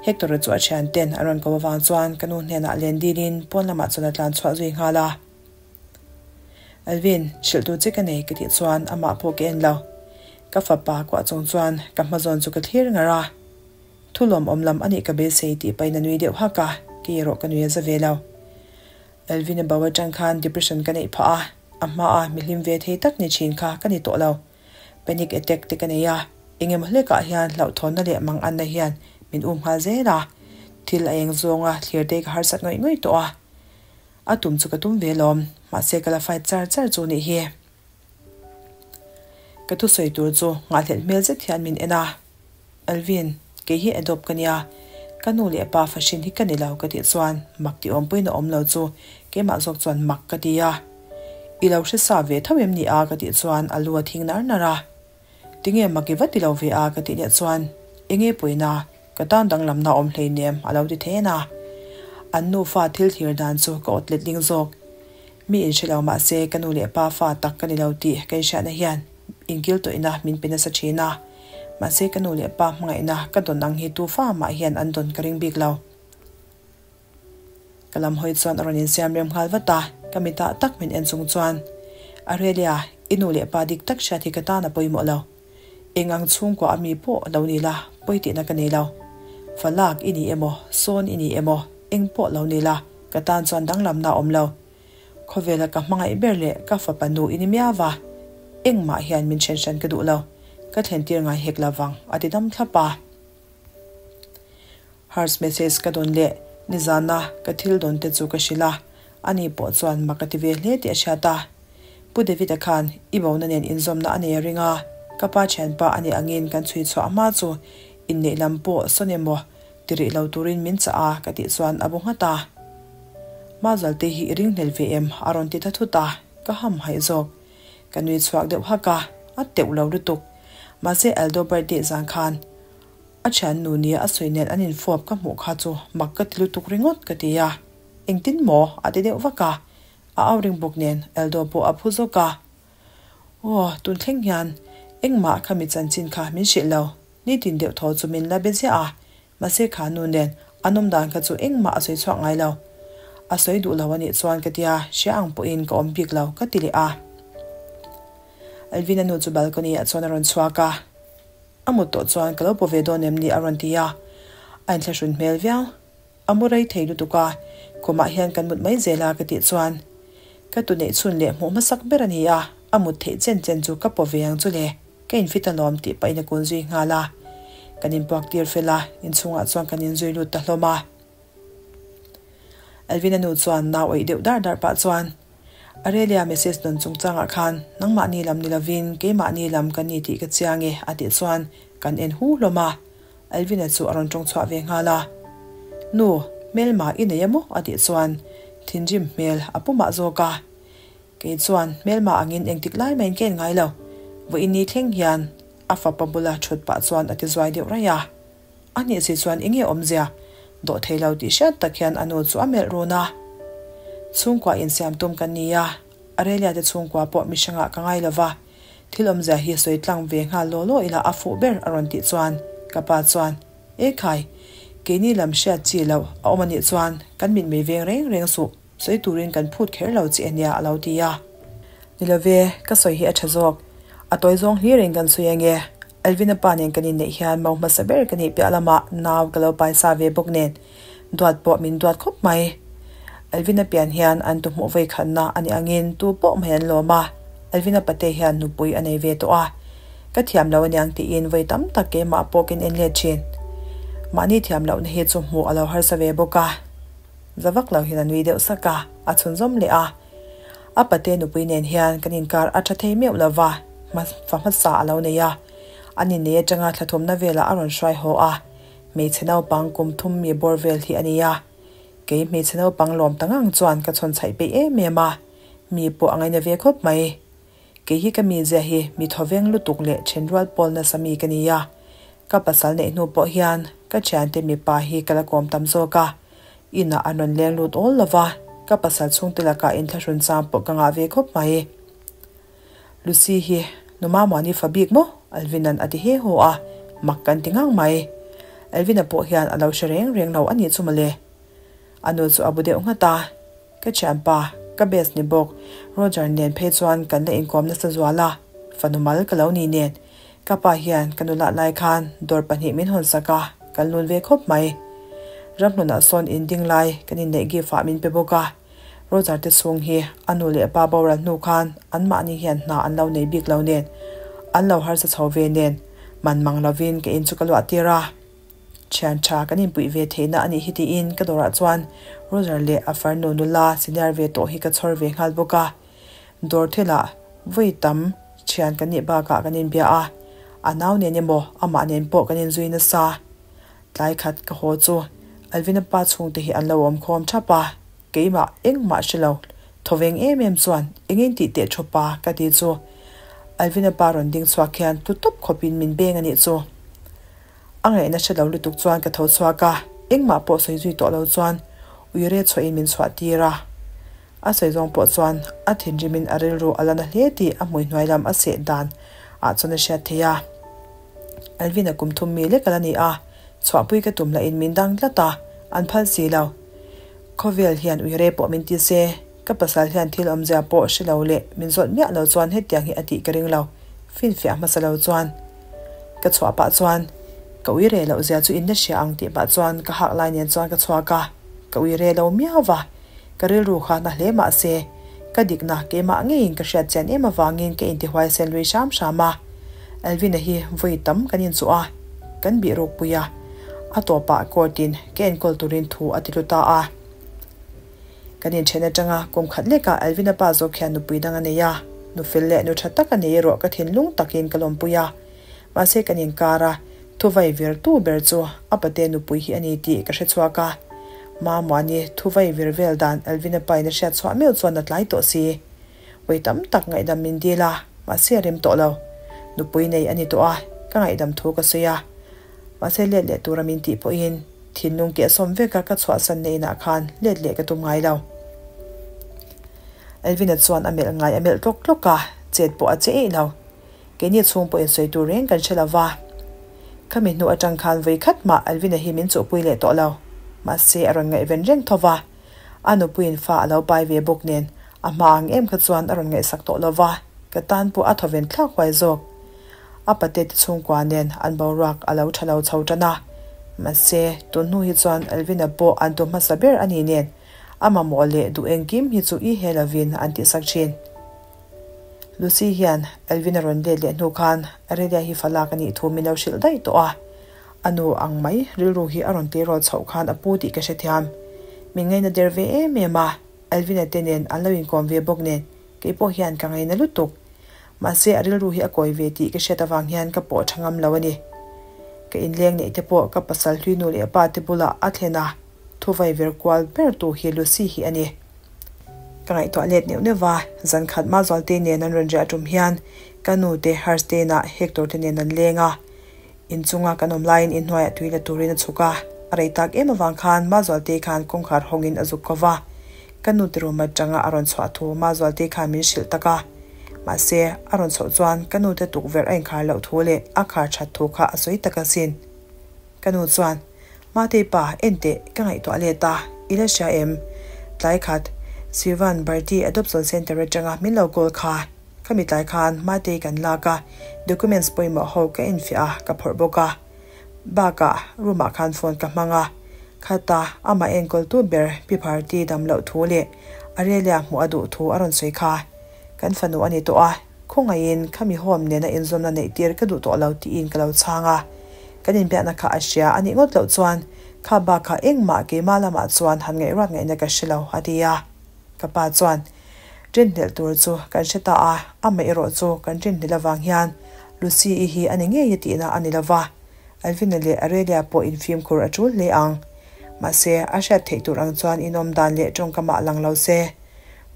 Hector-a chu a thian ten a rawn ko avang chuan ka nu hnenah len dilin pawn lamah chuan a tlan chhuah zui nghal a. Alvin, hrilh tur che ka nei ka tih chuan amah pawh ka en lo. Ka fapa kuah chung chuan ka hma zawn chu ka thlir ngar a. Thu lawmawm lam a nih ka beisei tih pahin a nui deuh hak a, kei erawh ka nui a za ve lo. Elvin-a bo atang khan depression ka neih phah a, a hmaa mi hlim ve thei tak ni thin kha ka ni tawh lo. Panic attack te ka nei a, eng emaw hlekah hian hlauhthawnna leh manganna hian min um nghal zel a, thil a eng zawnga thlir te ka harsat ngawih ngawih tawh a. A tum chu ka tum ve lawm, mahse ka la fight char char chu nih hi. Ka thusawi tur chu nghahhlelh hmel zet hian min en a. Alvin, kei hi adopt ka nia, ka nu leh pa fahrin hi ka ni lo ka tih chuan mak ti awmpuiin a awm lo chu keimah zawk chuan mak ka ti a. I lo hre sa ve tho em ni a ka tih chuan a lu a thing nar nar a. Tinge mak i va ti lo ve a ka tih leh chuan enge pawina ka tan danglamna a awm hleinem a lo ti then a. An nufa thil thlir dan chu ka awt letling zawk. Mi inhre lo mah se ka nu leh pa fa tak ka ni lo tih ka inhriatna hian inkil tawihna min pe nasa thin a. Mahse ka nu leh pa hmangaihna ka dawn ang hi tu fa mah hian an dawn ka ring bik lo. Ka lam hawi chuan a rawn insiam rem nghal vat a, ka mitah tak min en chung chuan, Arelia, i nu leh pa dik tak hriat hi ka tan a pawimawh lo. Eng ang chhungkua a mi pawh lo ni la, pawi tihna ka nei lo. Fa lak i ni emaw, sawn i ni emaw, eng pawh lo ni la, ka tan chuan danglamna a awm lo. Khawvela ka hmangaih ber leh ka fapa nu i ni miau va, engmah hian min then hran ka duh lo, ka thlentir ngai hek lo vang, a ti dam thlap a. Hers message ka dawn leh nizana ka thil dawn te chu ka hrilh a, ani pawh chuan mak a ti ve hle tih a hriat a. Pu David-a khan i bona nen inzawmna a nei a ring a, ka pa thianpa a nih angin kan chhui chhuah hma chu inneih lam pawh sawn emaw ti rih lo turin min chah a ka tih chuan a bu nghat a. Mazualte hi i ringhlel ve em? a rawn ti ta thut a, ka ham haih zawk. Ka nui chhuak deuh hak a, a teuh lo lutuk. Mahse Aldo birthday zan khan A thiannu nia a sawi nen an infawp ka hmuh kha chu mak ka ti lutuk ringawt ka ti a, engtin maw? a ti deuh vak a, a au ring bawk nen Eldo pawh a phu zawk a. Aw, tun thleng hian engmah kha mi chanchin kha min hrilh lo, nitin deuh tho chu min la be ziah a, mahse kha nu nen an awm dan kha chu engmah a sawi chhuak ngai lo. A sawi duh lo a nih chuan ka tia hria ang pawhin ka awm bik lo ka ti leh a. Alvina nu chu balcony ah chuan a rawn chhuak a. A mut tawh chuan ka lo paw ve dawn em ni a rawn ti a, a inthlahrun hmel viau. A mu rei thei lutuk a, khumah hian kan mut mai zel a ka tih chuan ka tu neih chhun leh hmuh hmasak ber a ni a, a mut theih chen chen chu ka paw ve ang chu le, ka infit alawm tih pahin a kun zui nghal a. Kan inpuak tir fel a, inchhungah chuan kan inzui lut ta hlawm a. Alvina nu chuan nau awih deuh dar dar pah chuan, Arelia message dawn chungchangah khan nangmahni lam ni lovin keimahni lam ka ni tih ka chiang e a tih chuan kan en hu hlawm a. Alvina chu a rawn tawng chhuah ve nghal a. Nu, hmelma i nei a maw? a tih chuan thinrim hmel a pu mah zawk a. Kei chuan hmelma angin engtik lai mahin ka en ngai lo. Vawiin ni thleng hian a fapa bula thut pah chuan a ti zuai deuh raih a. A nih si chuan enge awmzia? Dawh thei lo tih hriat tak hian a nu chu a melh run a. Chhungkua insiam tum kan ni a, Arelia te chhungkua pawh mihrangah ka ngai lo va, thil awmzia hi sawi tlang ve nghal law law ila a fuh ber a rawn tih chuan ka pa chuan, E khai, keini lam hriat chi loh a awm a nih chuan kan mitmei veng reng reng suh, sawi turin kan phut kher lo che ania a lo ti a. Ni lo ve, ka sawi hi a tha zawk. A tawi zawng hlirin kan sawi ange. Alvin-a pa nen kan inneih hian mau hmasa ber ka nih piah lamah nau ka lo pai sa ve bawk nen duat pawh min duat khawp mai. Alvin-a pian hian an tu hmuh vawi khatna a nih angin tu pawh mai an lawm a, Alvin-a pate hian nupui a nei ve tawh a, ka thiam lo aniang tiin vawi tam tak keimah pawh ka in let thin. Mahni thiam lohna hi chu hmuh a lo harsa ve bawk a, za vak lo hian a nui deuh sak a, a chhunzawm leh a. A pate nupui nen hian kan inkar a tha thei meuh lova, fa hmasa a lo nei a, an innei atanga thlathumna velah a rawn hruai haw a, hmeichhe naupang kum thum mi bawr vel hi a ni a. Kei hmeichhe naupang lawm ta ngang chuan ka chhawn chhaih peih em em a, mi pawh a ngaina ve khawp mai. Kei hi ka mizia hi mi thawveng lutuk leh thenrual pawl nasa mi ka ni a, ka pasal neih hnu pawh hian ka thiante mipa hi ka la kawm tam zawk a, inah an rawn leng lut awl lo va, ka pasal chhungte lakah inthlahrun chang pawh ka ngah ve khawp mai. Lucy hi nu Mamuani fa bik maw? Alvin-a'n a ti he haw a, mak kan ti ngang mai. Alvin-a pawh hian a lo hre reng reng lo a nih chu mawle. A nu chu a bu deuh nghat a, Ka thianpa, ka best ni bawk, Roger nen phei chuan kan la inkawm nasa zual a, fanu mal ka lo ni nen. Ka pa hian ka nu lah lai khan dawr pahnih min hawn sak a, kan lun ve khawp mai. Ramhlunah sawn in ding lai kan inneih gift ah min pe bawk a, Roger te chhung hi a nu leh pa boral hnu khan anmahni hian hna an lo nei bik lo nen, an lo harsa chho ve nen, man mang lovin ka in chu ka luah tir a. Thian tha kan inpuih ve theihna a nih hi tiin ka dawrah chuan Roger leh a farnu nula senior ve tawh hi ka chhawr ve nghal bawk a. Dawr thilah vawi tam thian kan nih bakah kan inbia a, a nau nen emaw amah nen pawh kan inzui nasa. Tlai khat ka haw chu Alvina pa chhungte hi an lo awm khawm thap a, keimah engmah hre lo thawveng em em chuan engin tih teh thu pa ka ti chu Alvina pa rawn ding chhuak hian tlu tawp khawpin min beng a nih chu. A ngaihna hre lo lutuk chuan ka tho chhuak a, engmah pawh sawi zui tawh lo chuan uire chhuahin min chhuah tir a. A sawi zawng pawh chuan a thinrimin a rilru a la na hle tih a hmui hnuai lam a seh dan ah chuan a hriat theih a. Alvin-a kum thum mi lek a la ni a, chhuahpui ka tum lahin min dang tlat a, an phal si lo. Khawvel hian uire pawh min ti se, ka pasal hian thil awmzia pawh hre lo leh min zawt miah lo chuan hetiang hi a tih ka ring lo, finfiah hmasa lo chuan. Ka chhuah pah chuan ka ui reh loh zia chu in la hria ang tih pah chuan ka hak lai nen chuan ka chhuak a, ka ui reh lo miau va, ka rilru kha na hle mah se ka dikna keimah ngeiin ka hriat chian em avangin ka intihuai sen lui hram hram a, Alvin-a hi vawi tam kan inchuh a, kan bih ruk pui a, a tawpah court in ka enkawl turin thu a ti tlu ta a. Kan inthen atanga kum khat lekah Alvin-a pa zawk hian nupui dang a nei a, nu fel leh nu tha tak a nei erawh ka thinlung takin ka lawmpui a. Mahse kan inkar a, thuvai vir tu ber chu a pate nupui hi a ni tih ka hre chhuak a. Mamuani thuvai vir vel dan Alvin-a pain a hriat chhuah meuh chuan a tlai tawh si. Vawi tam tak ngaihdam min dil a, mahse a rem tawh lo. Nupui nei a ni tawh a, ka ngaihdam thu ka sawi a. Mahse let leh tura min tih pawhin thinlung keh sawm veka ka chhuahsan na inah khan let leh ka tum ngai lo. Alvin-a chuan a melh ngai a melh tlawk tlawk a, chet pawh a che eih lo. Keini chhung pawhin sawi tur reng kan hre lo va. Khami hnu atang khan vawi khat mah Alvin-a hi min chuhpui leh tawh lo. Mahse a rawn ngaihven reng tho va. A nupuiin fa a lo pai ve bawk nen a hma ang em kha chuan a rawn ngaihsak tawh lo va, ka tan pawh a thawven thlak huai zawk. A pate te chhungkua nen an boruak a lo tha lo chho tan a, mahse tun hnu hi chuan Alvin-a pawh an tu hmasa ber a ni nen a mamawh leh duh engkim hi chu i he lovin an tihsak thin. Lucy hian Alvin-a rawn let leh hnu khan Aurelia hi fa lak a nih thu min lo hrilh daih tawh a, a nu ang mai rilru hi a rawn tirawl chhoh khan a pu tih ka hrethiam. Min ngaina der ve em em a, Alvin-a te nen an lo inkawm ve bawk nen kei pawh hian ka ngaina lutuk. Mahse a rilru hi a kawi ve tih ka hriat avang hian ka pawh tha ngam lo a ni. Ka inleng neih te pawh ka pasal hlui nu leh pa te bulah a thlen a, thuvai ver kual ber tu hi Lucy hi a ni. Ka ngaihtuah let neuh neuh va, zan khat Mazualte nen an rawn riah tum hian ka nu te Hurst-te inah Hector te nen an leng a, Inchunga kan awm laiin inhnuaiah tui la turin a chhuk a, a rei tak em avang khan Mazualte khan kawngkhar hawngin a zuk ko va. Ka nu te room atanga a rawn chhuah thu Mazualte khan min hrilh tak a. Mahse, a rawn chhoh chuan ka nu te tukverh a inkhar loh thu leh a khar that thu kha a sawi tak asin. Ka nu chuan, Matei pa, en teh, ka ngaihtuah let a, i la hria em? Tlai khat, Sivan Bharti Adoption Centre atanga min lo call kha. Khami tlai khan Matei kan lak a, documents pawimawh ho ka enfiah a, ka phawrh bawk a. Bakah room ah khan phone ka hmang a, khata amah enkawltu ber Pi Bharti dam loh thu leh Arelia hmuh a duh thu a rawn sawi kha. Kan fanu a ni tawh a, khawngaihin khami home nena inzawmna neih tir ka duh tawh lo tiin ka lo chhang a. Kan inbiakna kha a hria a nih ngawt loh chuan kha bakah engmah keimah lamah chuan han ngaihruat ngaihna ka hre lo a ti a. Ka pa chuan rinhlelh tur chu kan hre ta a, amah erawh chu kan rinhlelh avang hian Lucy-i hi a ni ngei a tihna a ni lo va, Alvina leh Aurelia pawh infimkhur a tul hle ang. Mahse, a hriat theih tur ang chuan inawm dan leh tawngkamah lang lo se.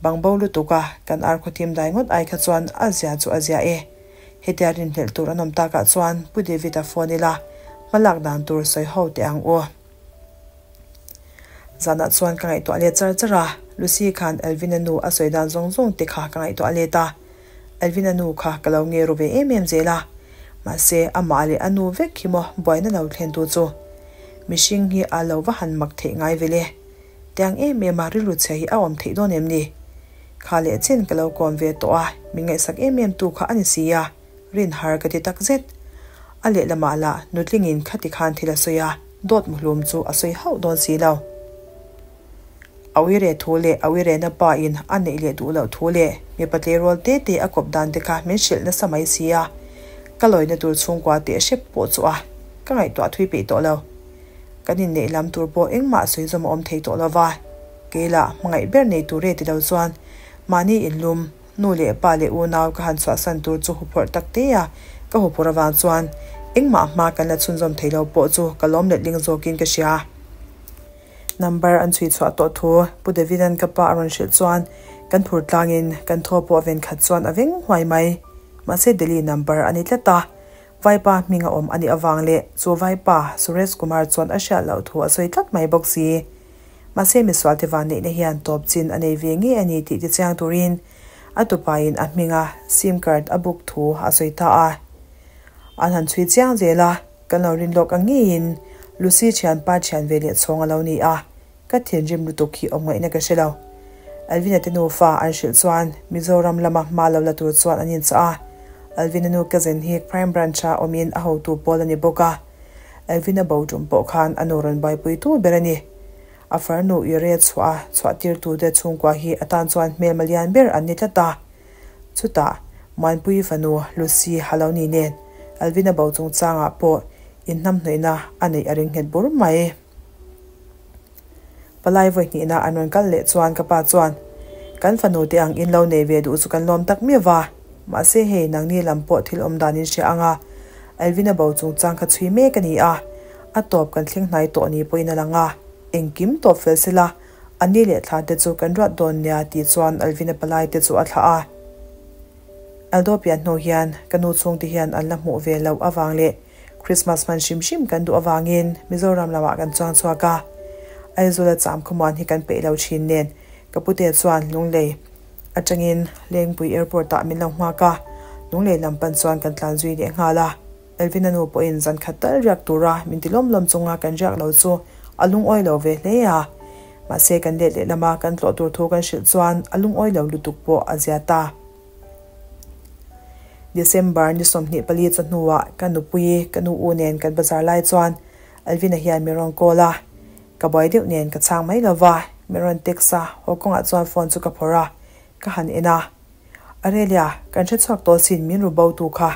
Bangbo lutuk a, kan ar khawthim dai ngawt ai kha chuan a zia chu a zia e. Hetia rinhlelh tur an awm takah chuan Pu David-a phone ila, hmalak dan tur sawi ho teh ang u. Zanah chuan ka ngaihtuah let char char a, Lucy khan Alvin-a nu a sawi dan zawng zawng te kha ka ngaihtuah let a. Alvin-a nu kha ka lo nge ru ve em em zel a, mahse amah leh a nu vek hi maw buaina lo thlen tu chu. Mihring hi a lo va han mak theih ngai vele. Tiang em em a rilru chhia hi a awm theih dawn em ni? Kha leh chen ka lo kawm ve tawh a, min ngaihsak em em tu kha a ni si a, rin har ka ti tak zet. A lehlamah lah nutlingin khati khan thil a sawi a, dawt muhlum chu a sawi hauh dawn si lo. A uire thu leh a uirena pa in a neih leh duh loh thu leh mipa tleirawl te te a kawp dan te kha min hrilh nasa mai si a, ka lawina tur chhungkua teh hrep pawh chu a ka ngaihtuah thui peih tawh lo. Kan inneih lam tur pawh engmah sawi zawm a awm thei tawh lo va, kei lah hmangaih ber nei tur e ti lo chuan mahni inlum Nu leh pa leh unau ka han chhuahsan tur chu huphawrh tak te a, ka huphawrh avang chuan engmah hma kan la chhunzawm thei lo pawh chu ka lawm letling zawkin ka hria. Number an chhui chhuah tawh thu Pu Davida'n ka pa a rawn hrilh chuan kan phur tlangin kan thaw pawh ven khat chuan a veng huai mai. Mahse Delhi number a ni tlat a, Vaipa hming a awm a nih avang leh chu Vaipa Suresh Kumar chuan a hriat loh thu a sawi tlat mai bawk si. Mahse misualte vanneihna hian tawp chin a nei ve ngei a ni tih tichiang turin a tupain a hminga sim card a book thu a sawi ta a. An han chhui chiang zel a, kan lo rin lawk ang ngeiin Lucy thianpa thian ve leh chhawng a lo ni a, ka thinrim lutuk hi awm ngaihna ka hre lo. Alvina te nufa an hrilh chuan Mizoram lama hma lo la tur chuan an inchah a, Alvina nu cousin hi Crime Branch-a awmin a hotu pawl a ni bawk a. Alvina bo tum pawh khan a nu rawn buaipuitu ber a ni. A farnu Ure chhuah a chhuahtirtute chhungkua hi a tan chuan hmelma lian ber an ni tlat a. Chutah, Muanpui fanu Lucy Haloni nen Alvina bo chungchangah pawh inhnamhnawihna a neih a ring nghet bur mai. Palai vawi hnihna an rawn kal leh chuan ka pa chuan, Kan fanu te ang in lo nei ve duh chu kan lawm tak miau va, mahse hei nangni lam pawh thil awm dan in hria ang a, Alvina bo chungchang kha chhui mek a ni a, a tawp kan thleng hnai tawh ni pawhin a lang a, engkim tawp fel sela, a ni leh thla te chu kan ruat dawn nia tih chuan Alvina palai te chu a thlah a. Aldo pian hnu hian ka nu chhungte hian an la hmuh ve loh avang leh Christmas hman hrim hrim kan duh avangin Mizoram lamah kan chuang chhuak a, Aizawla cham khawmuan hi kan peih lo thin nen ka pute chuan Lunglei atangin Lengpui Airport ah min lo nghak a, Lunglei lam pan chuan kan tlan zui leh nghal a, Elvina nu pawhin zan khat tal riak tura min ti lawm lawm chunga kan riak lo chu a lungawi lo ve hle a, mahse kan let leh lama kan tlawh tur thu kan hrilh chuan a lungawi lo lutuk pawh a zia ta. December ni 24 chawhnuah ka nupui ka nu u nen kan bazar lai chuan Alvina hian min rawn call a, ka buai deuh nen ka chhang mai lova, min rawn text a, haw kawngah chuan phone chu ka phawrh a, ka han en a, Arelia, kan hre chhuak tawh sin min ru bo tu kha.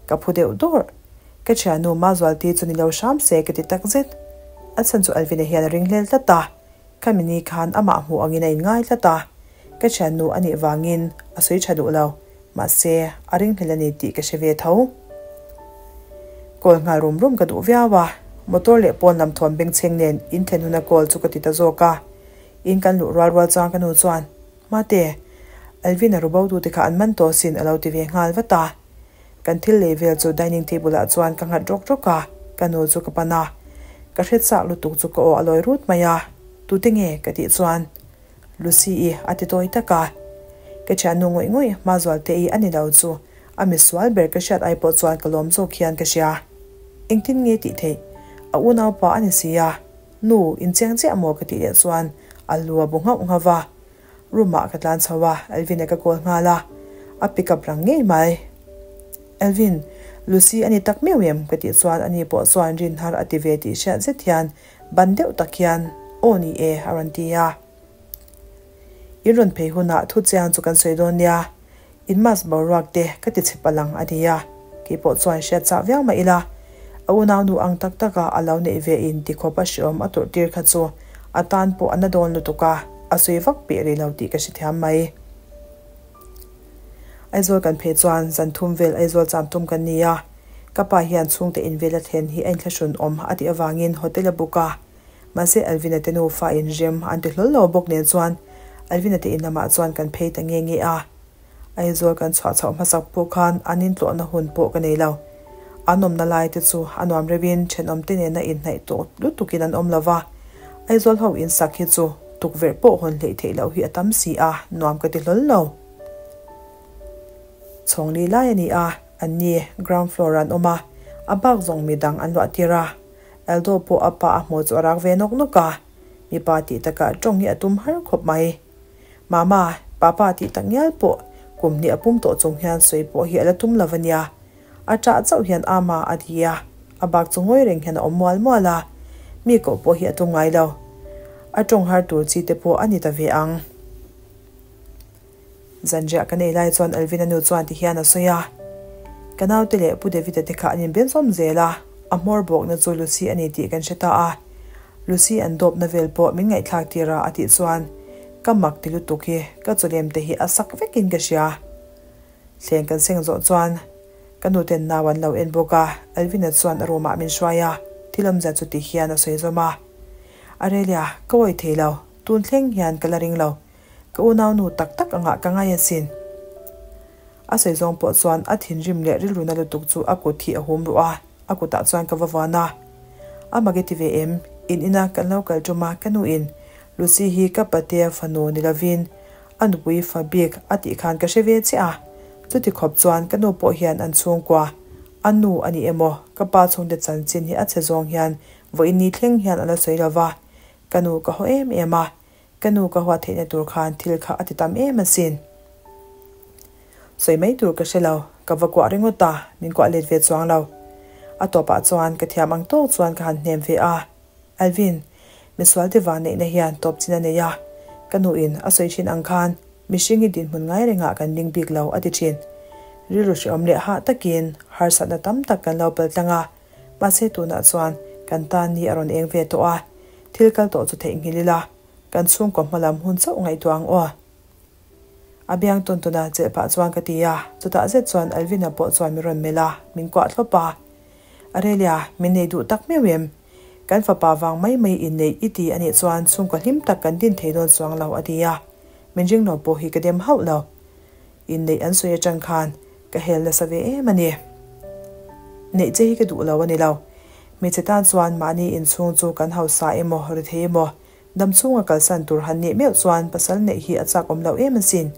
Ka phu deuh dawrh. Ka thiannu Mazualti chu ni lo hram se ka ti tak zet. A chhan chu Alvina hian a ring hlel tlat a, Khami ni khan amah hmuh angin a inngai tlat a, ka thiannu a nih vangin a sawi tha duh lo, mahse a ringhlel a ni tih ka hre ve tho. Call nghal rum rum ka duh viau a, motor leh pawn lam thuam bengchheng nen in thlen huna call chu ka ti ta zawk a, in kan luh rual rual chuan ka nu chuan, Mate, Alvin a rubo tute kha an man tawh sin a lo ti ve nghal vat a. Kan thil lei vel chu dining table ah chuan ka nghat rawk rawk a, ka nu chu ka pan a. Ka hre chak lutuk chu ka aw a lawi rut mai a, Tute nge? ka tih chuan Lucy-i a ti tawi tak a. Ka thiannu ngawih ngawih Mazualte-i a ni lo chu a misual ber ka hriat ai pawh chuan ka lawm zawk hian ka hria. Engtin nge tih theih? A unaupa a ni si a, Nu, inchiang chiah maw? ka tih leh chuan a lu a bu nghauh nghauh va. Room ah ka tlan chho a, Alvin-a ka call nghal a. A pick up rang ngei mai. Elvin, Lucy a ni tak meuh em? Ka tih chuan ani pawh chuan rin har a ti ve tih hriat zet hian ban deuh tak hian, Aw ni e a rawn ti a. In rawn phei hunah thu chiang chu kan sawi dawn nia, in mask boruak te ka ti chhe palh ang a ti a. Kei pawh chuan hriat chah viau mah ila, a unaunu ang tak taka a lo neih ve in ti khawp a hreawm a tawrh tir kha chu a tan pawh a na dawn lutuk a, a sawi vak peh rih lo tih ka hrethiam mai. Aizawl kan phei chuan zan thum vel Aizawl cham tum kan ni a, ka pa hian chhungte in vela thlen hi a inthlahrun awm a tih avangin hotel a book a, mahse Alvina te nufa in rem an ti hlawl lo bawk nen chuan Alvina te in lamah chuan kan phei ta nge nge a. Aizawl kan chhuah chhoh hmasak pawh khan an intlawhna hun pawh ka nei lo. An awmna lai te chu a nuam reuhin thenawm te nena inhnaih tawh lutukin an awm lo va, Aizawl ho in sak hi chu tukverh pawh hawn hleih theih loh hi a tam si a, nuam ka ti hlawl lo. Chhawngli lai a ni a, an ni ground floor ah an awm a, a bak zawng midang an luah tir a. Aldo pawh a pa a hmuh chu a rak ve nawk nawk a, mipa tih takah tawng hi a tum har khawp mai. Mama, Papa tih tak ngial pawh kum hnih a pum tawh chung hian sawi pawh hi a la tum lo a nia. A ṭah chauh hian ama a ti a, a bak chu ngawi reng hian a awm mual mual a, mi koh pawh hi a tum ngai lo. A ṭawng har tur chi te pawh a ni ta ve ang. Zanriah ka nei lai chuan Alvin-a nu chuan ti hian a sawi a, Ka naute leh Pu David-a te kha an inben zawm zel a, a hmawr bawkna chu Lucy a ni tih kan hre ta a, Lucy an dawpna vel pawh min ngaihthlak tir a a tih chuan ka mak ti lutuk hi ka chawlem te hi a sak vekin ka hria. Thleng kan seng zawh chuan ka nu ten nau an lo en bawk a, Alvina chuan a room ah min hruai a, thil awmzia chu ti hian a sawi zawm a. Arelia, ka awih thei lo, tun thleng hian ka la ring lo, ka unaunu tak tak angah ka ngai asin. A sawi zawng pawh chuan a thinrim leh rilru na lutuk chu a kut hi a hum ruh a, a kutah chuan ka va vuan a. A mak i ti ve em? In ina kan lo kal tum a, ka nu in Lucy hi ka patea fanu ni lovin a nupui fa bik a tih khan ka hre ve chiah a, chuti khawp chuan ka nu pawh hian an chhungkua a nu a ni emaw ka pa chhungte chanchin hi a chhe zawng hian vawiin ni thleng hian a la sawi lo va, ka nu ka haw em em a, ka nu ka huat theihna tur khan thil kha a ti tam em asin. Sawi mai tur ka hre lo, ka va kuah ringawt a, min kuah let ve chuang lo. A tawpah chuan ka thiam ang tawk chuan ka han hnem ve a. Alvin, misual te van neihna hian tawp chin a nei a, ka nuin a sawi thin ang khan mihring hi dinhmun ngai rengah kan ding bik lo a ti thin. Rilru hreawm leh hah takin harsatna tam tak kan lo pal tlang a, mahse tunah chuan kan tan ni a rawn eng ve tawh a, thil kal tawh chu theihnghilh ila, kan chhungkaw hma lam hun chauh ngaihtuah ang aw. A biang tawn tawn a chelh pah chuan ka ti a, chutah zet chuan Alvina pawh chuan min rawn melh a, min kuah thlawp a. Arelia, min nei duh tak meuh em? Kan fapa vang mai mai inneih i ti anih chuan chhungkaw hlim tak kan din thei dawn chuang lo a ti a, min ring lo pawh hi ka dem hauh lo. Inneih an sawi atang khan ka hel nasa ve em a ni. Neih che hi ka duh lo a ni lo. Hmeichhe tan chuan mahni inchhung chu kan hausa emaw ri thei emaw Dam chhunga kalsan tur han nih meuh chuan pasal neih hi a chak awm loh em asin.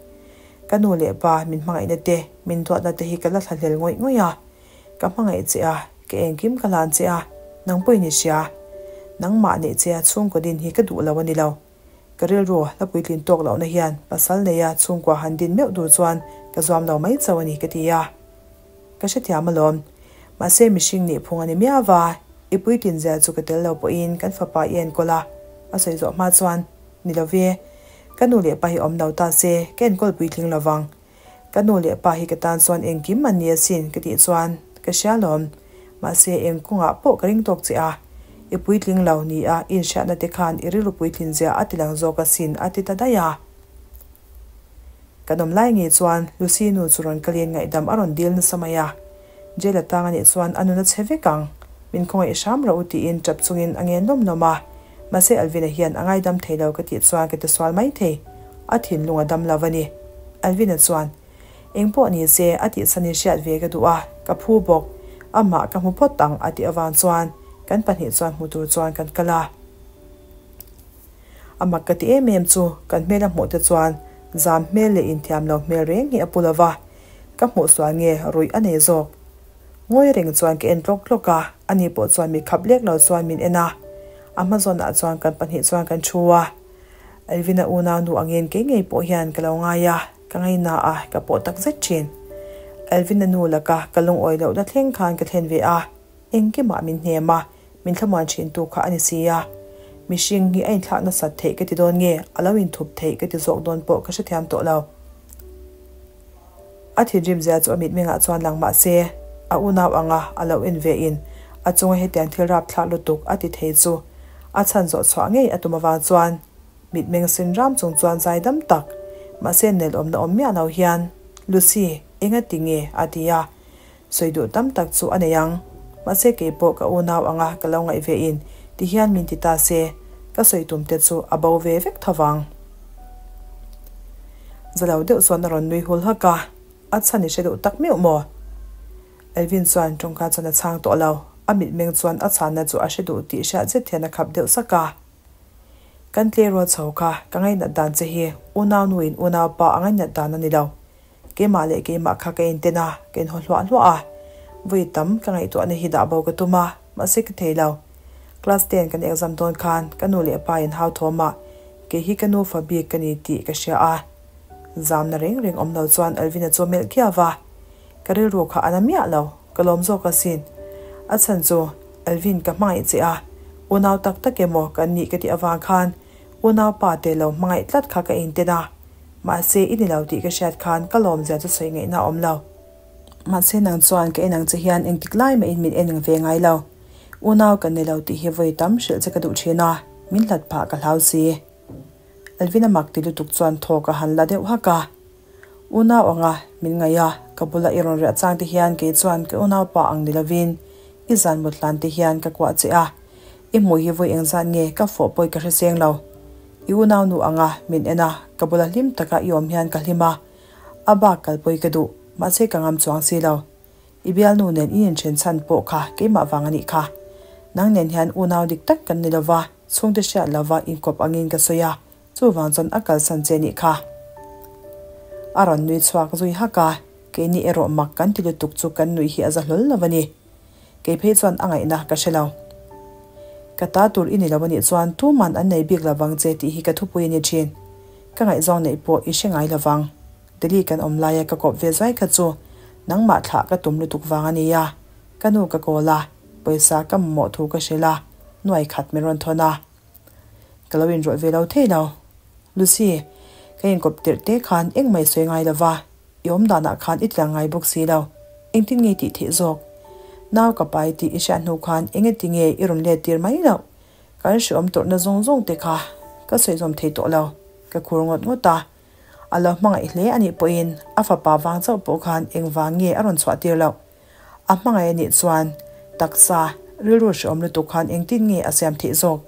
Ka nu leh pa min hmangaihna te, min duatna te hi ka la thlahlel ngawih ngawih a. Ka hmangaih che a, ka engkim ka hlan che a, nang pawhin i hria. Nangmah neih che a chhungkaw din hi ka duh lo a ni lo. Ka rilru la puitlin tawk lohna hian pasal neia chhungkua han din meuh tur chuan ka zuam lo mai chauh a ni ka ti a. Ka hrethiam alawm. Mahse mihring nih phung a ni miau va, i puitlin zel chu ka tel lo pawhin kan fapa i enkawl a, a sawi zawh hma chuan, Ni lo ve, ka nu leh pa hi awm lo ta se, ka enkawl puitling lo vang. Ka nu leh pa hi ka tan chuan engkim an ni asin ka tih chuan ka hria alawm. Mahse eng kawngah pawh ka ring tawk che a, i puitling lo ni a i inhriatna te khan i rilru puitlin zia a ti lang zawk asin a ti ta daih a. Kan awm lai ngei chuan Lucy nu chu rawn kalin ngaihdam a rawn dil nasa mai a. Jail a tang anih chuan a nun a chhe vek ang. Min khawngaih hram rawh u tiin tap chungin a ngen lawm lawm a. Mahse Alvin-a hian a ngaidam thei lo ka tih chuan ka ti sual mai thei. A thinlung a dam lo a ni. Alvin-a chuan, Eng pawh ni se a tih chhan in hriat ve ka duh a, ka phu bawk. Amah ka hmu phawt ang a tih avang chuan kan pahnih chuan hmu tur chuan kan kal a. A mak ka ti em em chu kan hmel a hmuh te chuan zam hmel leh inthiam lo hmel reng hi a pu lova, ka hmuh sual nge ruih a nei zawk. Ngawi reng chuan ka en tlawk tlawk a, ani pawh chuan mi khap lek lo chuan min en a, a hma zawnah chuan kan pahnih chuan kan thu a. Elvina unau nu angin kei ngei pawh hian ka lo ngai a, ka ngaina a, ka pawh tak zet thin. Alvin-a nu laka ka lungawi lohna thleng khan ka thlen ve a, engkimah min hnem a, min thlamuan thintu kha a ni si a. Mihring hi a inthlak nasat theih ka ti dawn nge, a lo inthup theih ka ti zawk dawn pawh ka hrethiam tawh lo. A thinrim zia chu a mitmengah chuan lang mah se, a unau anga a lo en ve in a chunga hetiang thil rapthlak lutuk a ti thei chu a chhan zawh chhuah ngei a tum avang chuan mitmeng sin ram chung chuan zai dam tak mahse nelawmna awm miah lo hian Lucy enga ti nge a ti a, sawi duh tam tak chu a nei ang mahse keipawh ka unau anga ka lo ngaih ve in ti hian min ti ta se ka sawi tum te chu a bo ve vek tho vang. Za lo deuh chuan a rawn nui hul hak a, a chhan i hre duh tak meuh maw? Elvin chuan tawngka chuan a chhang tawh lo, a mitmeng chuan a chhanna chu a hre duh tih hriat zet hian a khap deuh sak a. Kan tleirawl chho kha ka ngainat dan che hi unau nuin unau pa a ngainat dan a ni lo. Keimah leh keimah kha ka inten a, ka inhaw hluah hluah a. Vawi tam ka ngaihtuahna hi dah bo ka tum a, mahse ka thei lo. Class ten kan exam dawn khan ka nu leh pa in hau thawm a, kei hi ka nu fa bik ka ni tih ka hria a. Zamna reng reng awm lo chuan Alvin-a chu a melh kiau va. Ka rilru kha a na miah lo, ka lawm zawk asin. A chhan chu Alvin ka hmangaih che a, unau tak tak emaw kan nih ka tih avang khan unau pa te lo hmangaih tlat kha ka inten a. Mahse i ni lo tih ka hriat khan ka lawmzia chu sawi ngaihna a awm lo. Mahse nang chuan ka en ang che hian engtik lai mahin min en ve ngai lo. Unau kan ni lo tih hi vawi tam hrilh che ka duh thin a, min hlat phah ka hlau si. Alvin a mak ti lutuk chuan thawk a han la deuh hak a. Unau anga min ngaih a, ka bula i rawn riah chang te hian kei chuan ka unaupa ang ni lovin i zan mut hlan te hian ka kuah che a, i hmuh hi vawi engzat nge ka fawh pawi ka hreseng lo. I unau nu anga min en a, ka bula hlim taka i awm hian ka hlim a, a bak kalpawi ka duh, mahse ka ngam chuang si lo. I bialnu nen i inthen chhan pawh kha keimah vang a nih kha. Nang nen hian unau dik tak kan ni lova, chhungte hriat lova inkawp angin ka sawi a, chuvang chuan a kalsan che nih kha. A rawn nui chhuak zui hak a, keini erawh mak kan ti lutuk chu kan nuih hi a za hlawl lo a ni. Kei phei chuan a ngaihna ka hre lo. Ka ta tur i ni lo a nih chuan tuman an nei bik lovang che tih hi ka thupui a ni thin. Ka ngaihzawng neih pawh i hre ngai lovang. Delhi kan awm laia ka kawp ve zai kha chu nangmah thlah ka tum lutuk vang a nia. Ka nu ka call a, pawisa ka mamawh thu ka hrilh a, nuai khat min rawn thawn a. Ka lo inrawlh ve lo thei lo. Lucy, ka inkawp tirh te khan engmah i sawi ngai lo va, i awm danah khan i tliang ngai bawk si lo. Engtin nge i tih theih zawk? Nau ka pai tih i hriat hnu khan engati nge i rawn let tir mai loh? Kan hreawm tawrhna zawng zawng te kha ka sawi zawm thei tawh lo. Ka khur ngawt ngawt a. A lo hmangaih hle a nih pawhin a fapa vang chauh pawh khan engvang nge a rawn chhuah tir loh? A hmangaih a nih chuan taksa rilru hreawm lutuk khan engtin nge a siam theih zawk?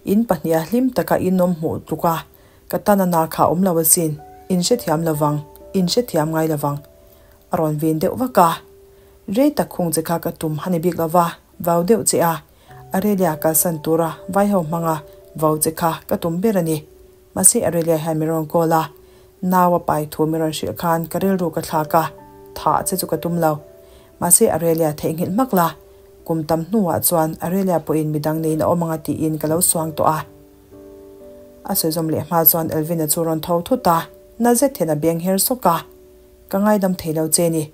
In pahniha hlim taka in awm hmuh tluk a, ka tan a na kha a awm lo asin, in hrethiam lovang, in hrethiam ngai lovang. A rawn vin deuh vak a. Rei tak khung che kha ka tum a ni bik lova, vau deuh che a. Aurelia kalsan tura vaiho hmanga vau che kha ka tum ber a ni. Mahse Aurelia hian min rawn call a, nau a pai thu min rawn hrilh khan ka rilru ka thlak a, thah che chu ka tum lo. Mahse Aurelia theihnghilh hmak la, kum tam hnuah chuan Aurelia pawhin midang neiin a awm anga tiin ka lo suang tawh a. A sawi zawm leh hma chuan Elvin-a chu rawn tho thut a, na zet hian a beng her sawk a, Ka ngaidam thei lo che ni.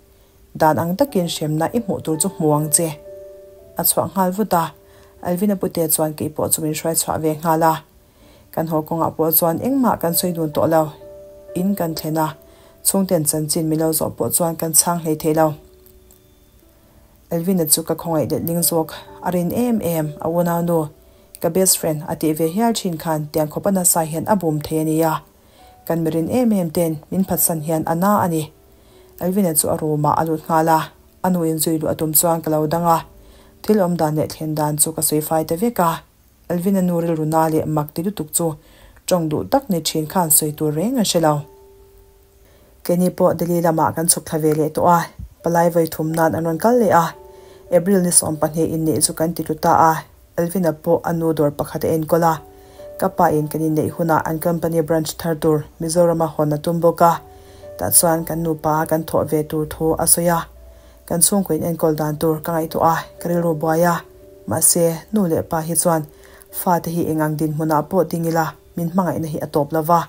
Dan ang takin hremna i hmuh tur chu hmu ang che. A chhuah nghal vut a, Alvin-a pute chuan kei pawh chu min hruai chhuah ve nghal a. Kan haw kawngah pawh chuan engmah kan sawi dun tawh lo. In kan thlen a, chhungten chanchin min lo zawh pawh chuan kan chhang hlei thei lo. Alvin-a chu ka khawngaih letling zawk a rin em em, a unau nu, ka best friend a tih ve hial thin khan tiang khawpa nasa hian a bum thei a nia. Kan mi rin em em ten min phatsan hian a na a ni. Alvin-a chu a room ah a lut nghal a, a nu in zui luh a tum chuan ka lo dang a, thil awm dan leh thlen dan chu ka sawi fai ta vek a, Alvin-a nu rilru na leh mak ti lutuk chu tawng duh tak ni thin khan sawi tur reng an hre lo. Keini pawh Delhi lamah kan chhuk thla ve leh tawh a, palai vawi thum nan an rawn kal leh a, April ni 20 inneih chu kan ti tlu ta a, Alvin-a pawh a nu dawr pakhat a enkawl a, ka pa in kan inneih hunah an company branch thar tur Mizoram-a hawn a tum bawk a, tah chuan kan nupa a kan thawh ve tur thu a sawi a, kan chhungkaw in enkawl dan tur ka ngaihtuah a, ka rilru buai a, mahse nu leh pa hi chuan fate hi eng ang dinhmunah pawh ding ila min hmangaihna hi a tawp lo va.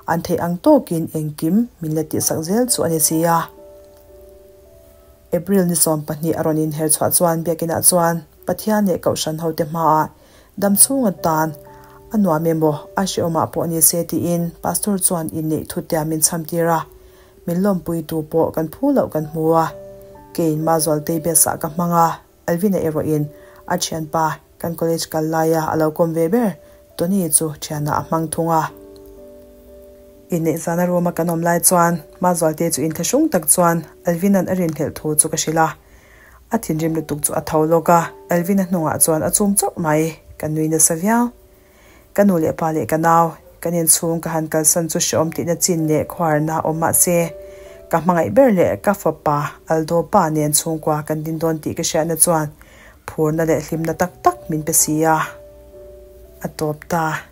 An theih ang tawkin engkim min la tihsak zel chu a ni si a. April ni 20 a rawn inher chhuah chuan biakinah chuan Pathian leh Kohhran hote hmaah dam chhung atan a nuam emaw a hrehawmah pawh ni se tiin Pastor chuan inneih thutia min chhamtir a, min lawmpuitu pawh kan phu loh kan hmu a. Keiin Mazualtei biasah ka hmang a, Alvina erawhin a thianpa kan college kal laia a lo kawm ve ber Tony chu thianah a hmang thung a. Inneih zana room a kan awm lai chuan Mazualte chu inthlahrung tak chuan Alvina'n a rinhlelh thu chu ka hrilh a. A thinrim lutuk chu a tho lawk a, Alvina hnungah chuan a chum chauh mai, ka nui nasa viau. Ka nu leh pa leh ka nau, kan inchhung ka han kalsan chu hrehawm tihna chin leh khuarna awm mah se, ka hmangaih ber leh ka fapa Aldo pa nen chhungkua kan din dawn tih ka hriatna chuan phurna leh hlimna tak tak min pe si a, a tawp ta.